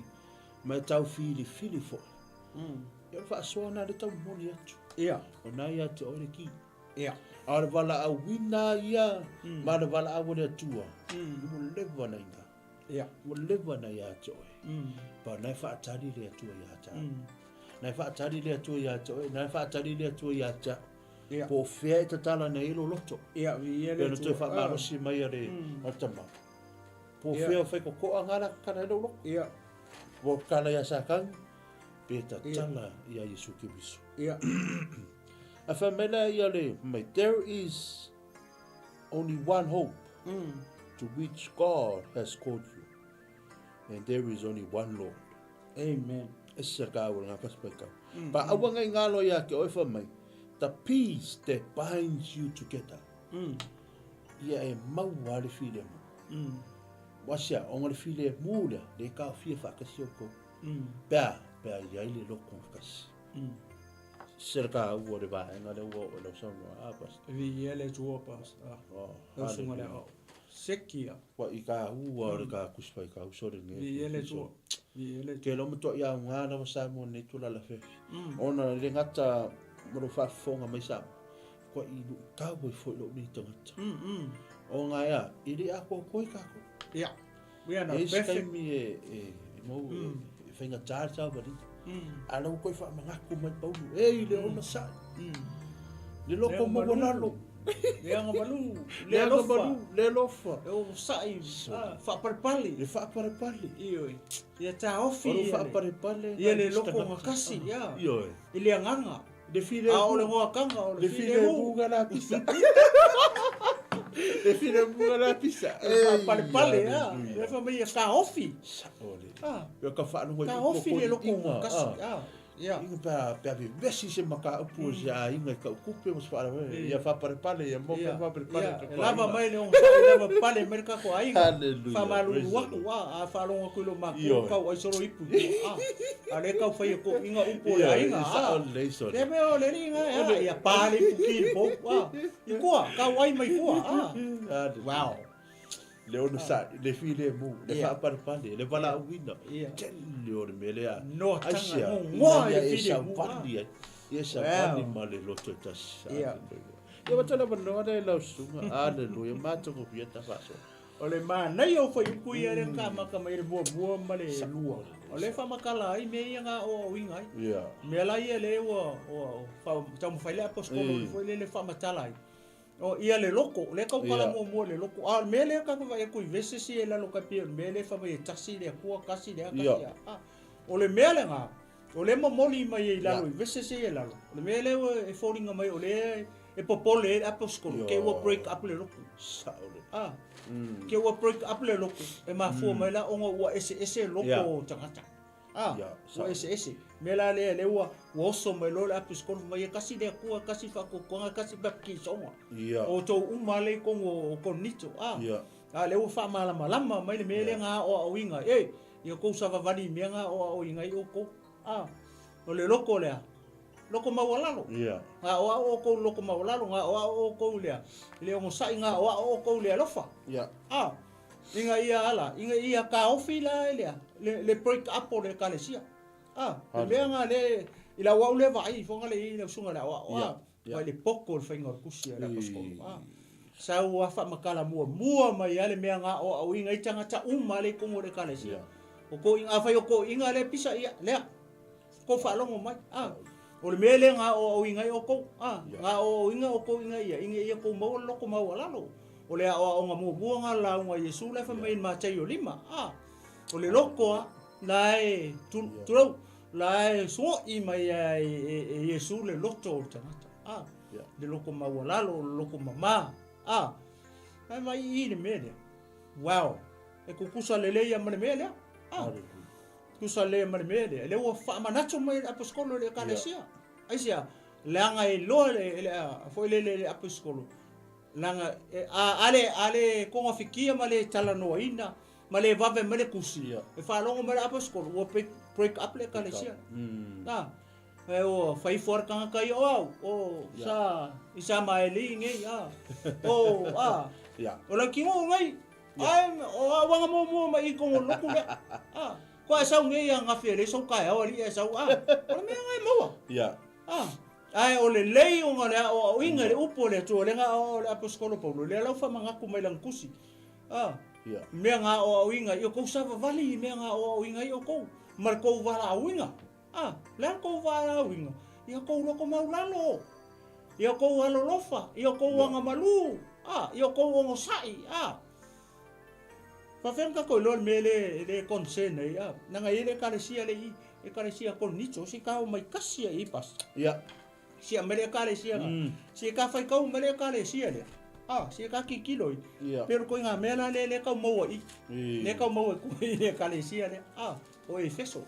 mai tau whiri whiri fo. Ia o whaasoa nā le tau moni atu. Ia. O nā ia te ore ki. Ia. A le wala au wina ia, ma le wala au le atua. Ua lewa na ina. Ia. Ua lewa na ia te oe. Pa nai whaatari le atua ia te. Nai whaatari le atua ia te oe. Nai whaatari le atua ia te. Ia. Po whea e tatala na ilo loto. Ia, vi le Pea na toe Atua. whaamarosi mai a le o tama. Po Ia. whea o whai kokoa ngā kana ilo loto. Ia. Po kala ia sakang. Pe tatala ia Yesu Kiriso. Ia. A whamela ia le mai, there is only one hope to which God has called you. And there is only one Lord. Amen. E se ka ua ngā kasi pai kau. Pa aua ngai ngalo ia ke oe whamai, the peace that binds you together. Ia e maua le file mu. Wasia, onga le file mu lea, le ka fia whakasi o kou. Pea, pea ia i le loko whakasi. Se ka ua le vaenga le ua o lau saunga a pas. Vi le Atua, pastor. Oh, Lau sunga le hallelujah. au. Sekia. Wa i ka ua o le ka kuspai ka usore nge. Vi le Atua. Vi le Atua. Ke lo matua ia ngā na wa sa mo nei tula la fefi. Ona le ngata mo lo whaafonga mai sa. matuai luitau ai foi lou nei tagata. Ona e a, e le atoatoa ai tatou. Ia. We are not E i ai se perfect. taimi e, e, e mau, e, e faigata le savaliga. A la ua toe faamanatu mai Paulo, e i le onosai, le loto maualalo, Le agamalu, le le alofa, agamalu, le alofa, e onosai, faapalepale. Le faapalepale. Ioe. Ia taofi O lo ia le- faapalepale ia le loko gatasi, ia. Ioe. I le agaga. Le filemu. A o le goakaga o le Le filemu. filemu ga la pisa. Le filemu ga la pisa. E faapalepale, ia. Le fai mai ia taofi. Sao le. Ah, Ia ka faalogo i taofi le loko gatasi. Ah, ia. Inga pe a pe a vevesi se mataupu o se aiga i kaukupe ma se faalavelave ia faapalepale ia mo pe faapalepale Ia, ka e lava aiga. mai le ogasai, lava pale mai le kako aiga. Hallelujah. Faamalulu Praise the atu, Lord. a, a faalogo atu i lo matou, Ioe. kau ai solo ipu i tua, a. A le kau fai e ko inga upu o le Ioe, aiga, e a. sao lelei sole. Le mea o le alii ga, ia, ia pa le ipu ki i le pou, a. I kua, kau ai mai kua, a. Hallelujah. Wow. Le onosai, le filemu, le Ia. faapalepale, le valaauina. Ia. Tele o le mea lea. Noataga, Aisea, gogoa ina ia i le e filemu, savali ai. Ia savali Wow. ma le loto e tasi. Ia. Hallelujah. Ia matala manoa le lau susuga. Hallelujah. Matagofie ta faasoa. O le manaia o fuaiupu ia lea na kamaka mai le muamua ma le lua. O lea e faamatala ai mea ia na aoaoina ai. Ia. Mea la ia lea ua ua taumafai le aposetolo foi lele faamatala ai. O ia le loko, o lea tautala muamua i le loko. A o le mea lea tatou vaai atu i verses ia i lalo tai pei o le mea lea e fai mai e tasi le Atua, tasi le a, tasi le a. O le mea lena, o lea e momoli mai ai i lalo i verses ia i lalo. O le mea lea e foliga mai o lea e popole ai le aposetolo, ke ua break up le lotu. Sao le. A, ke ua break up le lotu, e mafua mai la ona ua eseese loko o tagata. A, ua eseese. Mea la lea, lea ua oso mai loa le aposetolo fai mai e tasi le Atua, tasi faatuatuaga, tasi baptisoga. O outou uma lea i totonu o Korinito. A, a lea ua faamalamalama mai le mea lea na aoaoina ai. E, ia outou savavali i mea na aoaoina ai outou. A, o le loko lea, loko maualalo. Na aoao outou i le loko maualalo, na aoao outou i le, i le onosai, na aoao outou i le alofa. A, ina ia ala, ina ia taofi la e lea, le, le break up o le ekalesia. A, le mea na le, i lau au lea vaai ifoga le i lau susuga i le aoao, a, mai le poto o le faiga o le tusi a le aposetolo. A, sau a faamatala muamua mai lava le mea na aoaoina ai tagata uma lea i totonu o le ekalesia. O toeaiina, afai o toeaiina lea pisa, ia, lea, tou faalogo mai, a, o le mea lea na aoaoina ai outou, a, na aoaoina outou ina ia, ina ia tou maua le loto maualalo. O le aoaoga muamua na o le lauga a Iesu la e fai mai i le Mataio 5, a, o le loto a, la e, tulou, la e suo'i mai a e Iesu le loto o le tagata, a, le loto maualalo, o le loto mama, a, ae vaai i le mea lea. Wow! E tutusa lelei a ma le mea lea, a. Tusa lea ma le mea lea, lea ua faamanatu mai e le aposetolo i le Ekalesia. Aisea? Leaga e iloa e le, foi lele le aposetolo, leaga a, a le, a le togafitia ma le talanoaina ma le vave mai le tusi, e faalogo mai le aposetolo ua break, break up le Ekalesia. Na, e ua fai ifo lava le tagata ia, o au, o sa, i sa maeli nei, a, o, a, o lau tino nei, Ae o au aga muamua mai i totonu o le lotu lea. A, ko ae sau nei a gafi e leai sou taeao alii ae sau, a, o le mea lena e maua. A, ae o le lei ona le aoaoina i le upu a le Atua, lea na aoao e le Aposetolo Paulo, lea la ua faamanatu mai lana tusi. A, mea na aoaoina ai outou, savavali i mea na aoaoina ai outou, ma le tou valaauina. A, le a le tou valaauina? Ia tou loto maulalo, ia tou alolofa, ia tou agamalu, a, ia tou onosai, a. Faafefea ona tatou iloa le mea le, le concern ai, a. Leaga e i ai le ekalesia le i, ekalesia Korinito, se ka omai kasi ai i pasi. Ia. Sia mai le ekalesia na. Si ka faitau mai le ekalesia lea. A, si ka kikilo i. Ia. Pero ko ngā mea la le le kau maua i. Le kau maua i ku i le ekalesia lea. A, o Efeso.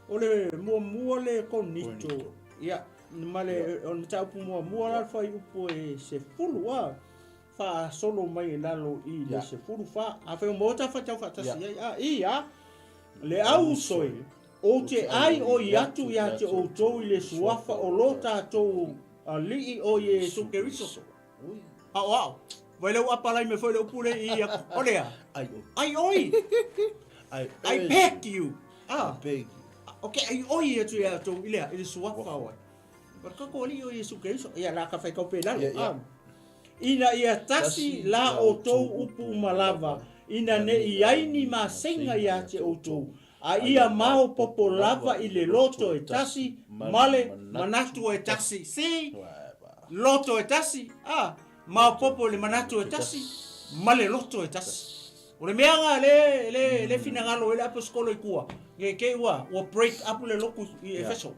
O le muamua le Korinito. Ia, ma le, o le mataupu muamua la le fuaiupu e 10, a, faasolo mai i lalo i le 14. Afai o maua ta faitau faatasi ai, a, ia, le au uso e, ou te ai oi atu ia te outou i le suafa o lo tatou Alii o Iesu Keriso. Aoao. Vai lau apalai me foi le upu le i aku. O lea. Ai oi. Ai oi. I I beg you. Ah. I beg you. Okay, ai oi atu ia tou i lea, i le suafa o ai. O le tatou Alii o Iesu Keriso, ia la ka faitau pea i lalo. Yeah, yeah. Ina ia tasi la outou upu uma lava, ina ne i ai ni maseiga ia te outou, a ia maopoopo lava i le loto e tasi ma le manatu e tasi. See? Loto e tasi, a, maopoopo i le manatu e tasi ma le loto e tasi. O le mea nga le le le finagalo ai le aposetolo i tua, nge te i ua ua break up le lotu i Efeso.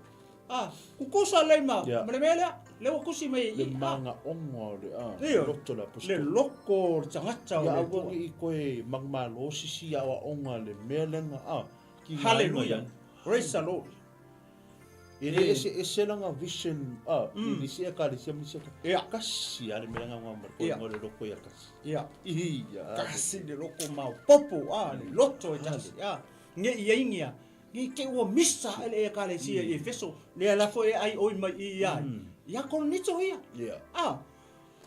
Ah, kukusa lei ma ma le mea lea, le ua tusi mai i Le magaoga o le a, le loto o le aposetolo. Le loko o le tagata o le Atua. Ia aua ne i koe magmalo sisi aoaoga le mea lea nga a, ki nga Hallelujah. Praise the Lord. E le ese ese langa vision a, i nisi ekalesia ma nisi ekalesia. Ia. Kasi a le mea nga nga ma le koe le loko ia kasi. Ia. Ia. Kasi le loko maopopo a, le loto e tasi a. Nge i ai ngia, nge te ua misa ae le ekalesia i Efeso, lea la foi e ai oi mai i ia. Ia Korinito ia. Ia. A.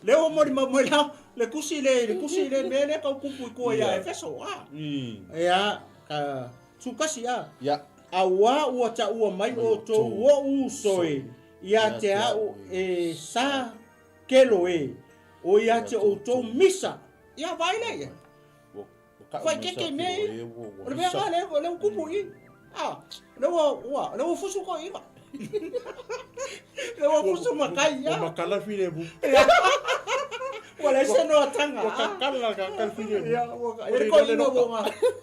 Le ua moli mau mai la, le kusi le, le kusi le mea lea kau kupu i kua ia Efeso a. Ia, ka tu kasi a. Ia. Auā ua taua mai outou oʻu uso e, ia te au e sa kelo e, o ia te outou misa. Ia vaai lea ia. Fai keke mea ia. O le mea nga lea, lea ua kupu i. A, lea ua, ua, lea ua fusu ko iva. Lea ua fusu makai ia. Ua makala file mu. Ua leai se noataga. Ua kakala kakala file mu. Ia, ua, e ko inga ua nga,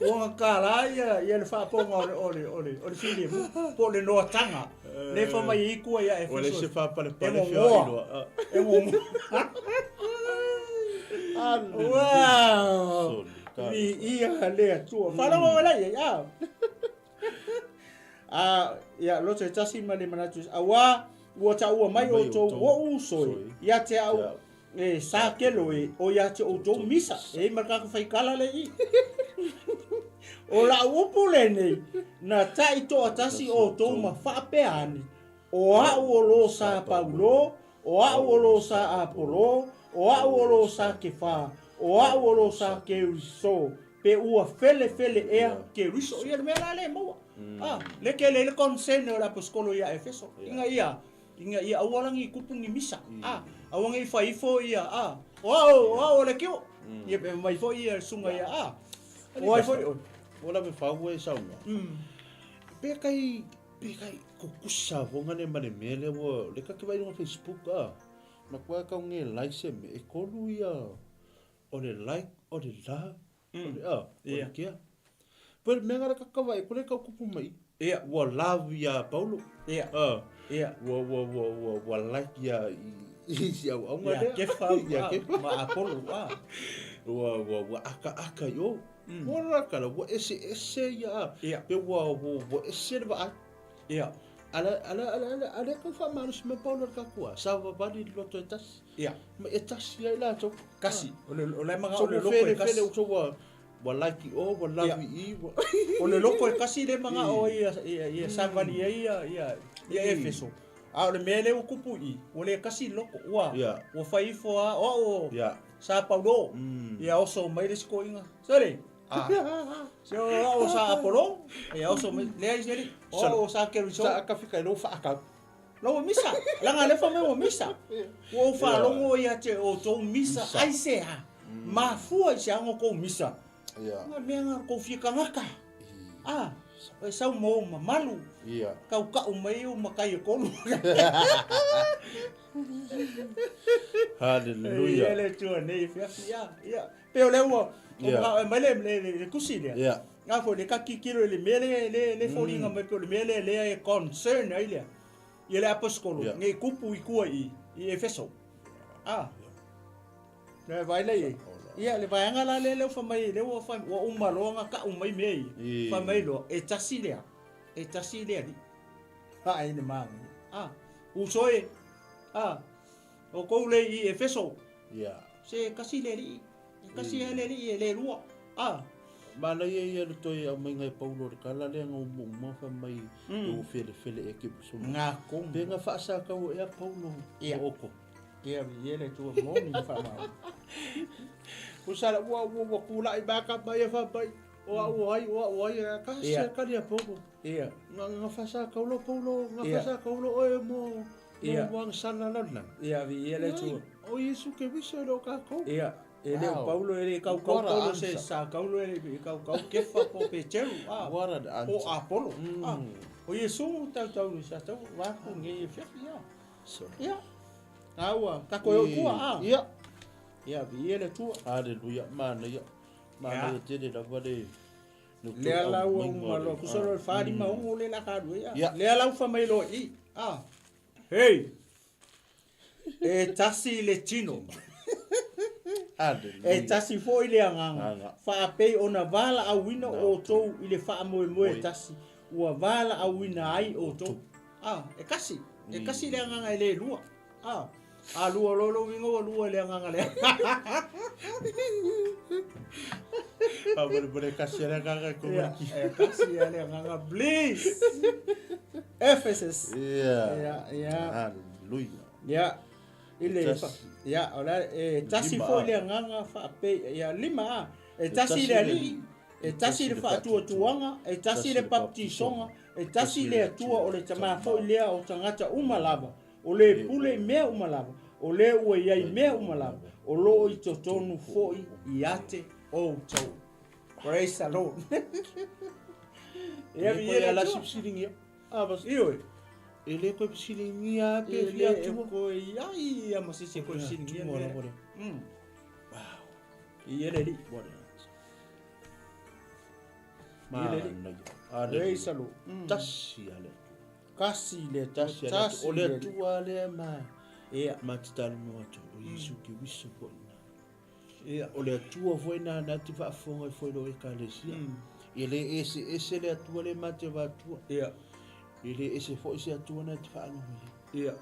ua nga kala ia, ia le faapoga o le, o le, o le, o le file mu, po o le noataga. Le fa mai i kua ia e Ua le se fapalepale E ngogoa. E ngogoa. Wow. Viia le Atua. Faalogo mai lai, a. A, ia, loto e tasi ma le manatu, auā, ua taua mai outou oʻu uso e, ia te au e sa kelo e, o ia te outou misa. E i ma le tatou faikala le i. O lau upu lenei, na taʻi toatasi outou ma faapea ane, o a'u o lo sa Paulo, o a'u o lo sa Apolo, o a'u o lo sa Kefa, o a'u o lo sa Keriso, pe ua felefele ea Keriso. Ia le mea la lea e maua. Ah, le kele le concern o le aposetolo ia Efeso. Inga ia, inga ia aua la ni kupu ni misa. Ah, aua ngi fai ifo ia, ah, o a'u, o a'u o le kio. Ia pe mai foi ia sunga ia, ah. O ai foi oi. O la me fau e saunga. Pe kai Pe kai kukusa fonga le ma le mea lea ua le ka ke vai lunga Facebook a. Ma kua kau nge like se me e kolu ia o le like o le love o le a o le kia. Pe le mea ngara ka kava e kore kau kupu mai. Ia. Ua love ia Paulo. Ia. A. Ia. Ua ua ua ua ua like ia i i si au aunga Ia lea. Kefa Ia Kefa. ma Apolo a. Ua ua ua aka aka i o. Ua raka la, ua ese ese ia a. Ia. Pe ua, ua, ua ese le vaai. Ia. Ala, ala, ala, ala, ala kau faamalosi mai Paulo le kakua. Sa vavali le loto e tasi. Ia. Ma e tasi ai latou. Kasi. O le, o le maga So o le ua loko e fele kasi. fele, so ua, ua like i o, ua love i i. Ua... O le loko e kasi le maga o ia, ia, ia savali ai ia, ia, ia Efeso. A o le mea lea ua kupu i, ua le kasi loko. Ua, Ia. ua fai ifo a, o au o, Ia. Sa Paulo, ia oso mai le isi toeaina. Sole, ah, se o au o sa Apolo, ia oso mai, leai se alii, o au o sa Keriso. Sa akafika i lou faakau. Lau ua misa, leaga lea fai mai ua misa. Ua ou faalogo ia te outou misa, aisea, mafua i se aga o tou misa. Ia. Nga mea nga tou fia tagata. Ah, e sau ma ou mamalu. Ia. Tau kau mai ou matai e tolu. Hallelujah. Ia le Atua nei e fiafi ia. Ia. Pe o lea ua Ia. ua mai le le le tusi lea. Ia. Nga foi le ka kikilo i le mea le le le foliga mai pe o le mea lea lea e concern ai lea. Ia le aposetolo Ia. nei kupu i tua i i Efeso. Ah. Le vai lea i. Ia le vaega la lea lea ua fai mai lea ua fai ua uma loa nga kau mai mea ia. I. Fai mai loa e tasi lea. E tasi le alii. Ai le manaia. Ah, uso e. Ah, outou le i Efeso. Ia. Se kasi le alii. E kasi lava le alii e le lua. Ah. Manaia ia le toe aumaiga e Paulo o le kala lea nga umuuma fai mai e ua felefele ea ke puso mai. Nga komu. Pe nga faasakau ea Paulo Ia. mo oko. Ia, ia le Atua moni le faamalo. Ua ua ua ua kulaʻi mai ka mai e fai mai. O au o ai, o au o ai, a ka Ia. se kali a Paulo. Ia. Nga nga fasa kaulo Paulo, nga Ia. fasa kaulo oe mo Ia. Ua sala la lana. Ia, viia le Atua. O Iesu Keriso e le o kākou. Ia, e le o Paulo, e le kaukau Paulo se sa Kaulo, e le kaukau Kefa po o Peteru, a, What an po answer. Apolo. A, o Iesu tautau i sa tau, wa ku nge e fiafi, ia. Sorry. Ia, a ua, kako e o tua, a. Ia. Ia, viia le Atua. Hallelujah. Manaia. Manaia tele lava le Lea la ua uma loa, tusa loa le 46 lea la ka alu ai, a. Ia. Lea la ua fai mai loa i i, a. Hei! E tasi le tino. Hallelujah. E tasi foi le agaga. Agaga. Faapei ona valaauina Na outou i le faamoemoe Moe. tasi, ua valaauina ai outou. A, e kasi. E kasi le agaga e le lua. A, a lua loa lou uiga ua lua i le agaga lea. Faamolemole kasi le agaga e Ia, komariki. e kasi le agaga, please. Ephesus. Yeah. Ia, ia. Hallelujah. Ia, i le Tasi. ia, o la, e tasi Lima foi a. le agaga faapei, ia, lima a. E E tasi tasi le le Alii, Alii, e tasi le faatuatuaga, e tasi le baptisoga, e tasi le Atua o le Tama foi lea o tagata uma lava, o le pule i mea uma lava, o le ua i ai mea uma lava, o loo i totonu foi ia te outou. Praise the Lord. Ia, E le viia koe le ala Atua. sipisilingia. Ah, bas. Ioe. E le koe pisilingia pe E fia le atua. koe ai ia ma se se koe pisilingia Atua le. lava lea. Wow. Ia le Alii. What an answer. Ia le Alii. Manaia. Praise Hallelujah. the Lord. Tasi a le Atua. Kasi le Atua. Tasi a le Atua. O le le Alii. Atua lea ma Ia. ma te talanoa atu. O Iesu Keriso foi na. Ia. O le Atua foi na na te faafofoga ai foi lo ekalesia. E le ese ese le Atua le ma te vatua. Ia. E le ese foi se Atua na te faalogo i ai. Ia.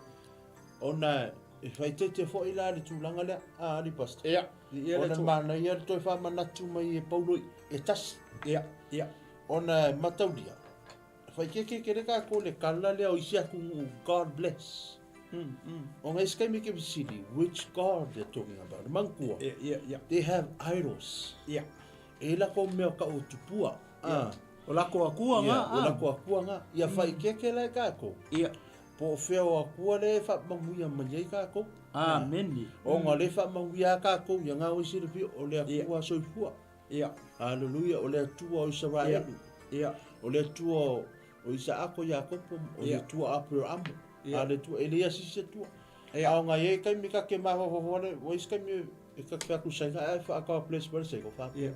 Ona e faitete foi la le tulaga lea a ali pastor. Ia. Ia le Ona Atua. manaia le toe faamanatu mai e Paulo e tasi. Ia. Ia. Ona e mataulia. Faikeke ke le kākou le kala lea o isi aku God bless. O ngai skai me ke visili, which God they're talking about. Mangkua. Ia. Ia. Ia. They have idols. Ia. E la ko mea ka o tupua. Ah. O lako akua Ia, ngā. o la ko akua ngā. Ia faikeke la e kākou. Ia. Po o fea o akua le whamanguia mai ai kākou. Amen. O ngā le whamanguia kākou, ia ngā oisi le pio, o le akua soifua. Ia. Hallelujah, o le Atua o Israelu. Ia. O le Atua o Isaako Iakopo, o le Ia. Atua Aperamo. Ia. A le Atua, e le ia sisi Atua. Ia. A o ngā e kai mi ka ke maha wale, o isi kai mi e ka ke aku sainga, e wha God bless wale se ko wha. Ia.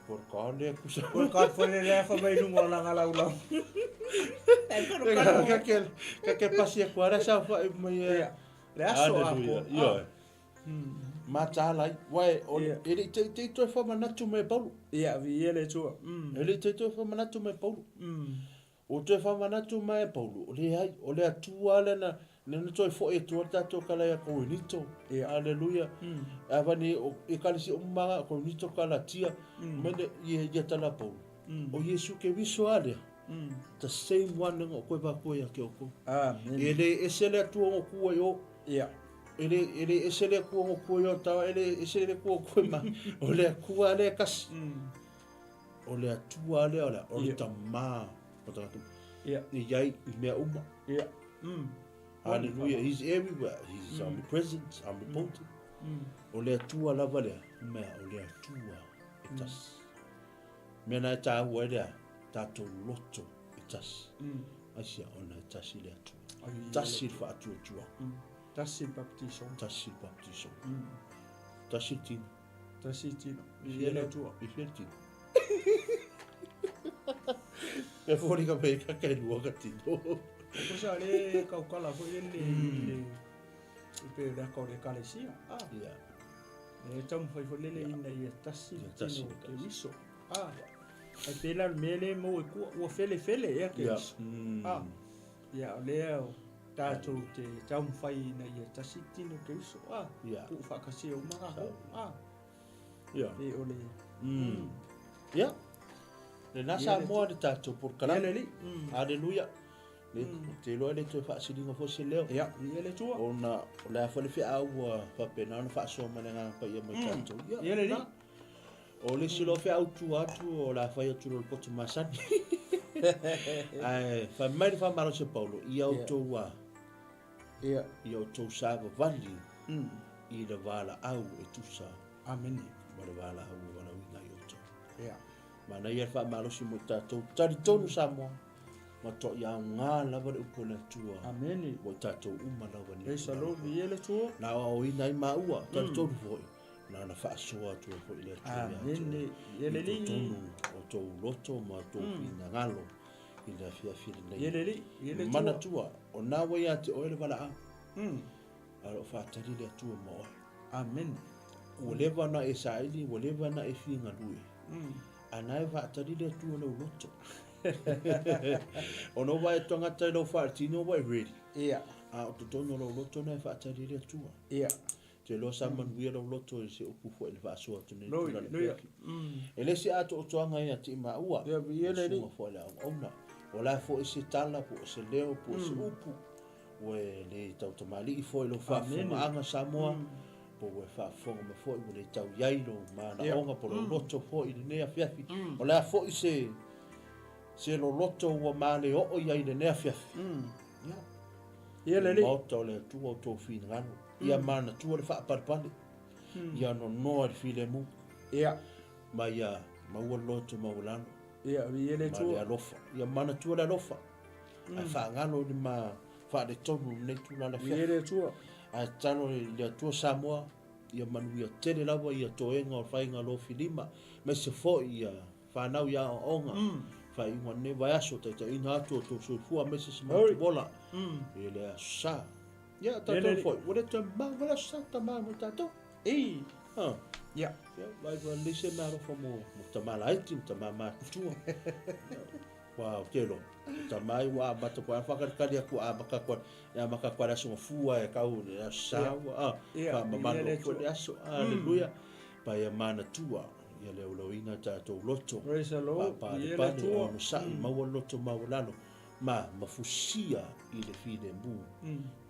Por ka le aku sa. O ka fole le afa mai lunga o langa lau lau. Ka ke ka ke pasi aku ara sa wha e mai e. Ia. Le aso a Hallelujah. ko. Ia. Matalai, wai, o Ia. e le te te toe whamanatu mai Paulo. Ia, vi ia le Atua. E le te toe whamanatu mai Paulo. O toe whamanatu mai Paulo, o le ai, o le Atua le na, le na toe fo e tua tātou kala ia Korinito. Ia. Hallelujah. A vani o e kalisi o manga Korinito kala tia, mene ia ia tala Paulo. O Yesu ke viso alea. The same one nga koe ba koe ia ke oko. Amen. E le ese le Atua ngo kua i o. Ia. E le e le ese le Atua ngo kua i o tawa, e le ese le kua koe ma. O le Atua le kasi. O le Atua le o le o le Ia. tama. O tātou. Ia. I iai i mea uma. Ia. Hallelujah. He's everywhere. He's omnipresent, omnipotent. O le Atua lava lea, mea o le Atua e tasi. Mea nā e tāua e lea, tātou loto e tasi. Aisia ona e tasi le Atua. Tasi le whaatuatua. Tasi baptiso. Tasi le baptiso. Tasi le tino. Tasi tino. I Ia le Atua. I fia le tino. E fori ka pe ka kai lua ka tino. Ko sa le kaukala foi le le i pe le ka o le kalesia. Ah. Ia. Le tamu fai foi le le ina ia tasi Ia tasi tino le ke tasi. viso. Ah. Ai pe la le mele mo e kua ua fele fele ia ke Ia. viso. Ah. Ia o lea o tātou te taumafai ina ia tasi tino ke viso. Ah. Ia. Pu whakasia o manga ho. Ah. Ia. Pe o le Ia. Le nā Ia sa le moa le tātou por Ia kala. le li. Hallelujah. Le te loa le toe whaasilinga fo se leo. Ia, ia le Atua. O na o le afa le whia au a whapena ona whaasoa mai le ngā pa ia mai tātou. Ia, Ia le li. na. O le silo whia au tua atu o la whai atu lo le poto masani. Ai, whai mai le whamaro se Paulo, i au Ia. tau a Ia. Ia outou savavali i le valaau e tusa. Amene. Ma le valaau ua valaauina ai outou. Ia. Manaia le faamalosi mo i tatou. Talitonu Samoa, matuai aoga lava le upu a le Atua. Amene. Mo i tatou uma lava nei. Praise the Lord, viia le Atua. Na aoaoina ai maua, talitonu foi, na ona faasoa atu ai foi le Atua ia te oe. Amene. Ia le I Alii. totonu o tou loto ma tou finagalo i le afiafi lenei. Ia le Alii, ia le Atua. Manatua, o na ua ia te oe le valaau. A o lo o faatali le Atua mo oe. Amene. Ua leva ona e saili, ua leva ona e fia galue. A na e faatali le Atua lou loto. Ona ua e tagata i lou faaletino ua e ready. Ia. A o totonu o lou loto na e faatali le Atua. Ia. Te iloa sa manuia lou loto i se upu foi na faasoa atu nei Loi, tulaga loia. afiafi. E le se atoatoaga ia te i maua. Ia, ia le Susuga foi le auauna. O la foi se tala po o se leo po o se upu. Ua e le tautamalii foi lou faafofogaaga Samoa. Po ua e faafofoga mai foi ua le tau i ai lou manaoga po lou loto foi i lenei afiafi. O le a foi se se loloto ua male oo i ai i lenei afiafi. Ia. Ia le Alii. Maota o le Atua o tou finagalo. Ia manatua le faapalepale. Ia nonoa i le filemu. Ia. Ma ia maua le loto maualalo. Ia, ia le Ma Atua. le alofa. Ia manatua le alofa. Ae faagalo i le ma faaletonu i lenei tulaga afiafi. Ia le Atua. Ae tatalo i le Atua Samoa, ia manuia tele lava ia toega o faiga lofilima, aemaise foi ia whanau i aoaoga, whaiunga nei vaiaso, taitaiina atu o tō soifua, aemaise se matou ola, i le aso sa. Ia, tātou foi, ua le toe mau ma le aso sa, tama mo tātou. Ei. Ha. Ia. Ia, vai vai lei se mea alofa mo, mo tama laiti, mo tama mātua. Ua, o te loa. Tama ai ua amata koe, a whakarekari aku a maka koe, e a maka koe le aso ngafua e kau le aso sa, ua, a, Ia, whamamalo ia le koe le aso, aleluia. Pai a manatua, ia le aulauina tātou loto. Praise the Lord. Pāpā Ia le le pane, Atua. ono sa'i, maua loto maualalo, ma mafusia i le filemu,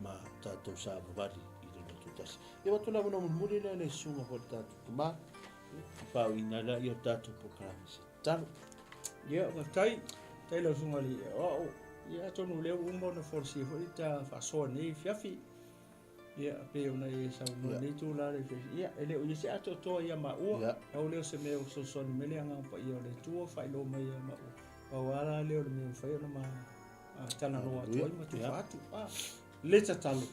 ma tātou savavali i le loto tasi. Ia watu la wana mulimuli lea le susuga foi le tātou tama, ia whaoina la ia tātou polokalame se tatalo. Ia, faafetai. Faafetai lau susuga i le aoao. Ia, atonu o lea ua uma ona folasia foi ta faasoa nei afiafi. Ia, pei ona e saunoa nei tulaga le afiafi. Ia, e le o i ai se atoatoa ia maua. Pau lea o se mea ua fesoasoani mai le Agaga Paia o le Atua faailoa mai ia maua. Pau lava la lea o le mea ua mafai ona ma talanoa atu ai ma tufa atu. Le tatalo,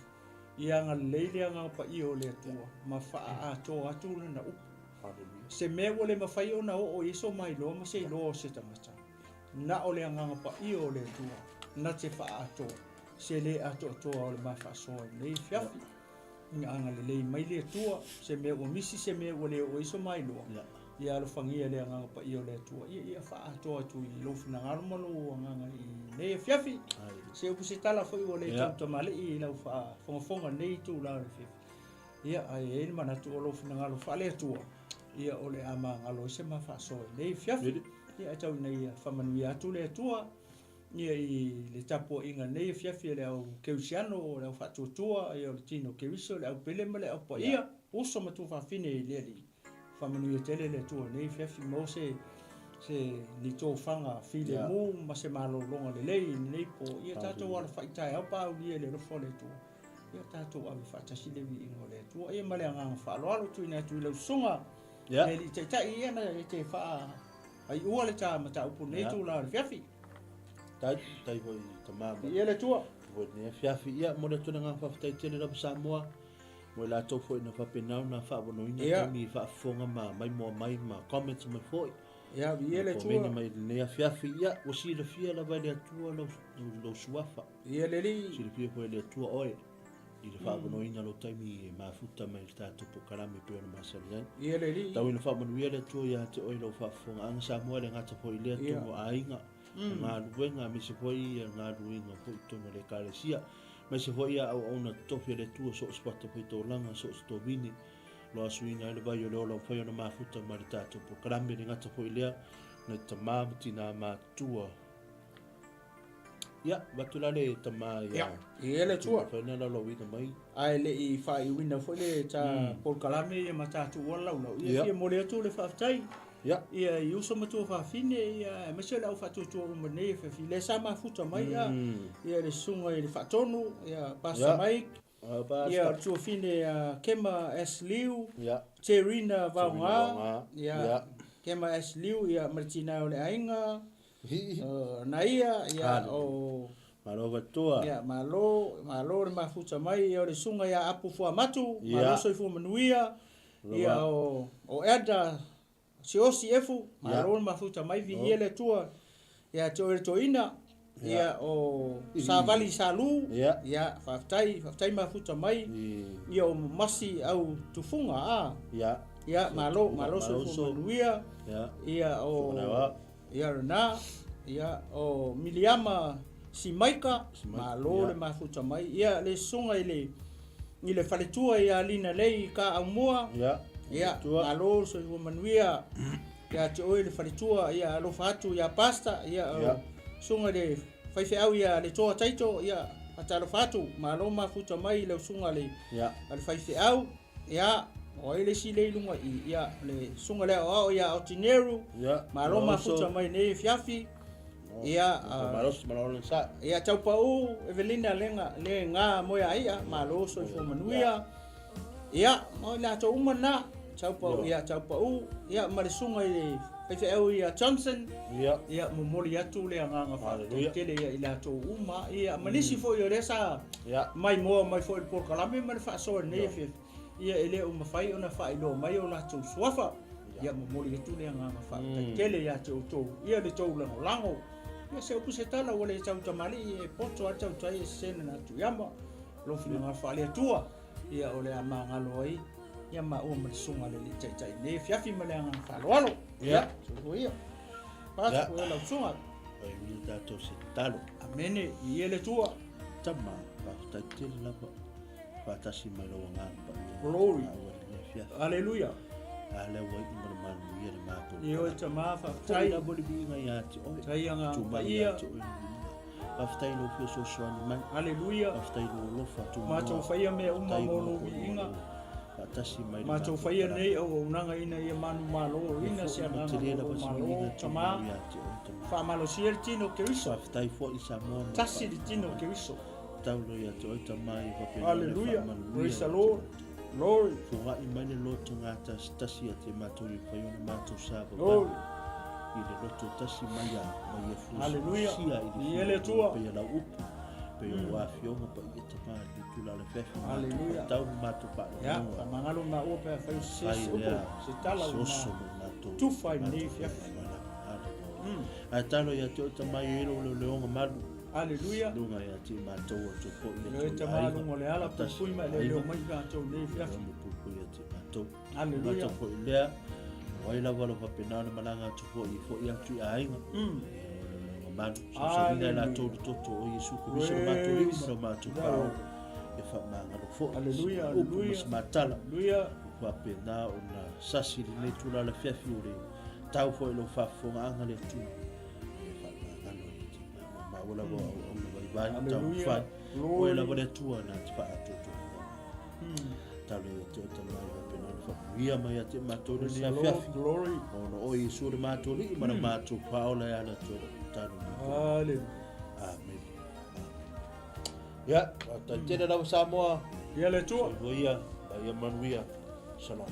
ia agalelei le Agaga Paia o le Atua ma faaatoa atu lana upu. Se mea ua le mafai ona oo i ai so mailoa ma se iloa o se tagata, na o le Agaga Paia o le Atua na te faaatoa se le atoatoa o le ma faasoa i lenei afiafi. Ina agalelei mai le Atua, se mea ua misi, se mea ua le oo i ai so mailoa, ia alofagia le Agaga Paia o le Atua, ia ia faaatoa atu i lou finagalo ma lou agaga i lenei afiafi. Se upu se tala foi ua le tautamalii i lau faafogafoga i lenei itula o le afiafi. Ia, ae i ai le manatu o lou finagalo faale-Atua, ia o le a magalo ai se ma faasoa i lenei afiafi. Ia, ae tau ina ia faamanuia atu le Atua, ia i le tapuaiga i lenei afiafi a le au Keusiano, o le au faatuatua, ia o le tino Keriso, le au pele ma le au paia, uso ma tuafafine i le Alii. Faamanuia tele le Atua i lenei afiafi, maua se se ni tofaga filemu ma se malologa lelei i lenei po. Ia tatou alafai taeao pa aulia i le alofa o le Atua. Ia tatou ave faatasi le viiga o le Atua. Ia ma le agaga faaaloalo tuuina atu i lau susuga. Le Alii Taitai, ia na e te faaiua le ta mataupu nei tula o le afiafi. Tai, tai foi tama ma. Ia le Atua. Foi nei afiafi. Ia, mo le atu le agaga faafetai tele lava Samoa. Mo i latou foi na faapena ona faavanoina taimi i faafofoga ma maimoa mai ma comments mai foi. Ia, viia le Atua. Komeni mai lenei afiafi. Ia, ua silafia lava e le Atua lou, lou suafa. Ia le Alii. Silafia foi e le Atua oe i le faavanoina lou taimi e mafuta mai i le tatou polokalame e pei ona masani ai. Ia le Alii. Tau ina faamanuia le Atua ia te oe lau faafofogaaga Samoa e le gata foi i lea tonu o aiga, o galuega, aemaise foi ia galuega foi i totonu o le Ekalesia. Aemaise foi ia auauna totofi a le Atua so o se fatafaitaulaga, so o se tovine, loa asuina ai le vai o le ola ua mafai ona mafuta mai le tatou polokalame, le gata foi lea, nai tama ma tina matutua. Ia, avatu la le tama ia. Ia, ia le Atua. Mafai ona laulauina mai. Ae le i faaiuina foi le ta polokalame ia ma tatou ua laulau. Ia, fia momoli atu le faafetai. Ia. Ia i uso ma tuafafine ia aemaise o le au faatuatua uma nei e fiafia lea sa mafuta mai ia ia le susuga i le Faatonu ia Pastor Ia. Mike Ah, Pastor. ia le tuafine ia Kema S Liu Ia. Terina Vaoga Vaoga. ia Ia. Kema S Liu ia ma le tina o le aiga Hi. Naia ia Hallelujah. o Malo fatoa. Ia, malo, malo le mafuta mai, ia o le susuga ia Apu Fuamatu, Ia. malo soifua manuia, ia Lava. o, o Elder Siosi Efu, Ia. malo le mafuta mai, viia le Atua, ia te oe le toeaina, ia o Savali Salu, Ia. ia, faafetai, faafetai mafuta mai, I. ia o Mamasi au tufuga, a, Ia. ia, malo, malo Malo soifua so. manuia, Ia. ia o, Manawa. ia lena, ia o Miliama Simaika, Simaika, malo ia. le mafuta mai, ia le susuga i le i le faletua ia Lina Lei ka aumua, Ia. ia Tua. malo le soifua manuia ia te oe le faletua, ia alofa atu ia pasta, ia o Ia. susuga i le faifeau ia le toa taito, ia fatalofa atu, malo mafuta mai i lau susuga le Ia. a le faifeau, ia o ai le isi le i luga i, ia le susuga le aoao ia Otineru, Ia. malo Maloso. mafuta mai nei fiafi, ia Malosi, malo le sa. ia taupau Evelina lenga le nga moe aia, malo soifua manuia, ia mo le ato uma na taupau, ia taupau, ia ma le susuga i le faifeau ia Johnson, Ia. ia momoli atu le agaga faafetai Hallelujah. tele ia i latou uma, ia ma nisi foi o lea sa Ia. mai moa mai foi i le polokalame ma le faasoa nei fiafi, ia e le o mafai ona faailoa mai o latou suafa, ia momoli atu le agaga faafetai tele ia te outou, ia le tou lagolago, ia se upu se tala ua le tau tamalii e poto a tautai e sesena na atu iama, lou finagalo faale-Atua, ia o le a magalo ai, ia maua ma le susuga le alii taitai nei fiafi ma le agaga faaaloalo. Ia. Soifua ia. Paso Ia. foi lau susuga. Oi ni tatou se tatalo. Amene, i ele tua. Tama, faafetai tele lava. Faatasi mai lau agaga paia. Glory. Maua lenei afiafi. Hallelujah. A lea ua iu ma le manuia le matou Ia oe tala. tama, Foi faafetai. lava le viiga ia te oe. Tai agaga Tumai ia paia. te oe le viiga. Faafetai i lou fia fesoasoani mai. Hallelujah. Faafetai i lou alofa tunoa. Matou faia mea uma Faafetai mo mo lou lou viiga. Faatasi mai le Matou matou faia tala. nei auaunaga ina ia manumalo ina se Foi ma agaga tele mo lava lou se malo viiga tama. tunoa ia te oe, tama. Faamalosia le tino o Keriso. Faafetai foi i Samoa ma Tasi le tino o Keriso. Taulo ia te oe tama i faapena ona Hallelujah. faamanuia Praise the ia te Lord. matou. Glory. Fogai mai le loto gatasi tasi ia te matou i mafai ona matou sa Glory. vavane i le loto tasi mai a mai ia fusi Hallelujah. sia i le I ele Atua. pe ia lau upu pe ia o afioga pa ia tama i le tula le fefe matou Hallelujah. tau matou Ia, faalogoa. faamagalo maua pe afai o se Fai se upu, lea, se tala se ua oso mo matou tufa i matou lenei fiafi. Hallelujah. Ae talo ia te oe tama i elo le leoga malu. Hallelujah. Lunga ia te matou o te po ia Ioe te tama aiga. luga o le ala, Faatasi puipui ma ma eleeleo aiga. mai matou nei fiafi. Ia puipui ia te matou. Hallelujah. Matou foi lea, o ai lava le faapena ona malaga atu foi i foi atu i aiga. Ia o le leoga malu. Sausauina i latou le toto o Iesu Keriso le matou alii ma le matou Praise the Paao. Lord. Ia faamagalo foi. Hallelujah, Se upu ma hallelujah. se matala. Hallelujah. Faapena ona sasi lenei tula le fiafi o le tau foi lau faafofogaaga le Atua. Ia faamagalo ia te maua. Maua lava au auauna vaivai, Hallelujah. taumafai. Glory. Oe lava le Atua na te faaatoatoina. Talo ia te oe tama i faapena ona faamanuia mai ia te matou Praise lenei the Lord. afiafi. Glory. Ona oe Iesu le matou alii ma le matou Paola e ala atu ai lau tatalo matou. Hallelujah. Amen. Amen. Ia, faafetai tele lava Samoa. Ia le Atua. Soifua ia, ma ia manuia. Shalom.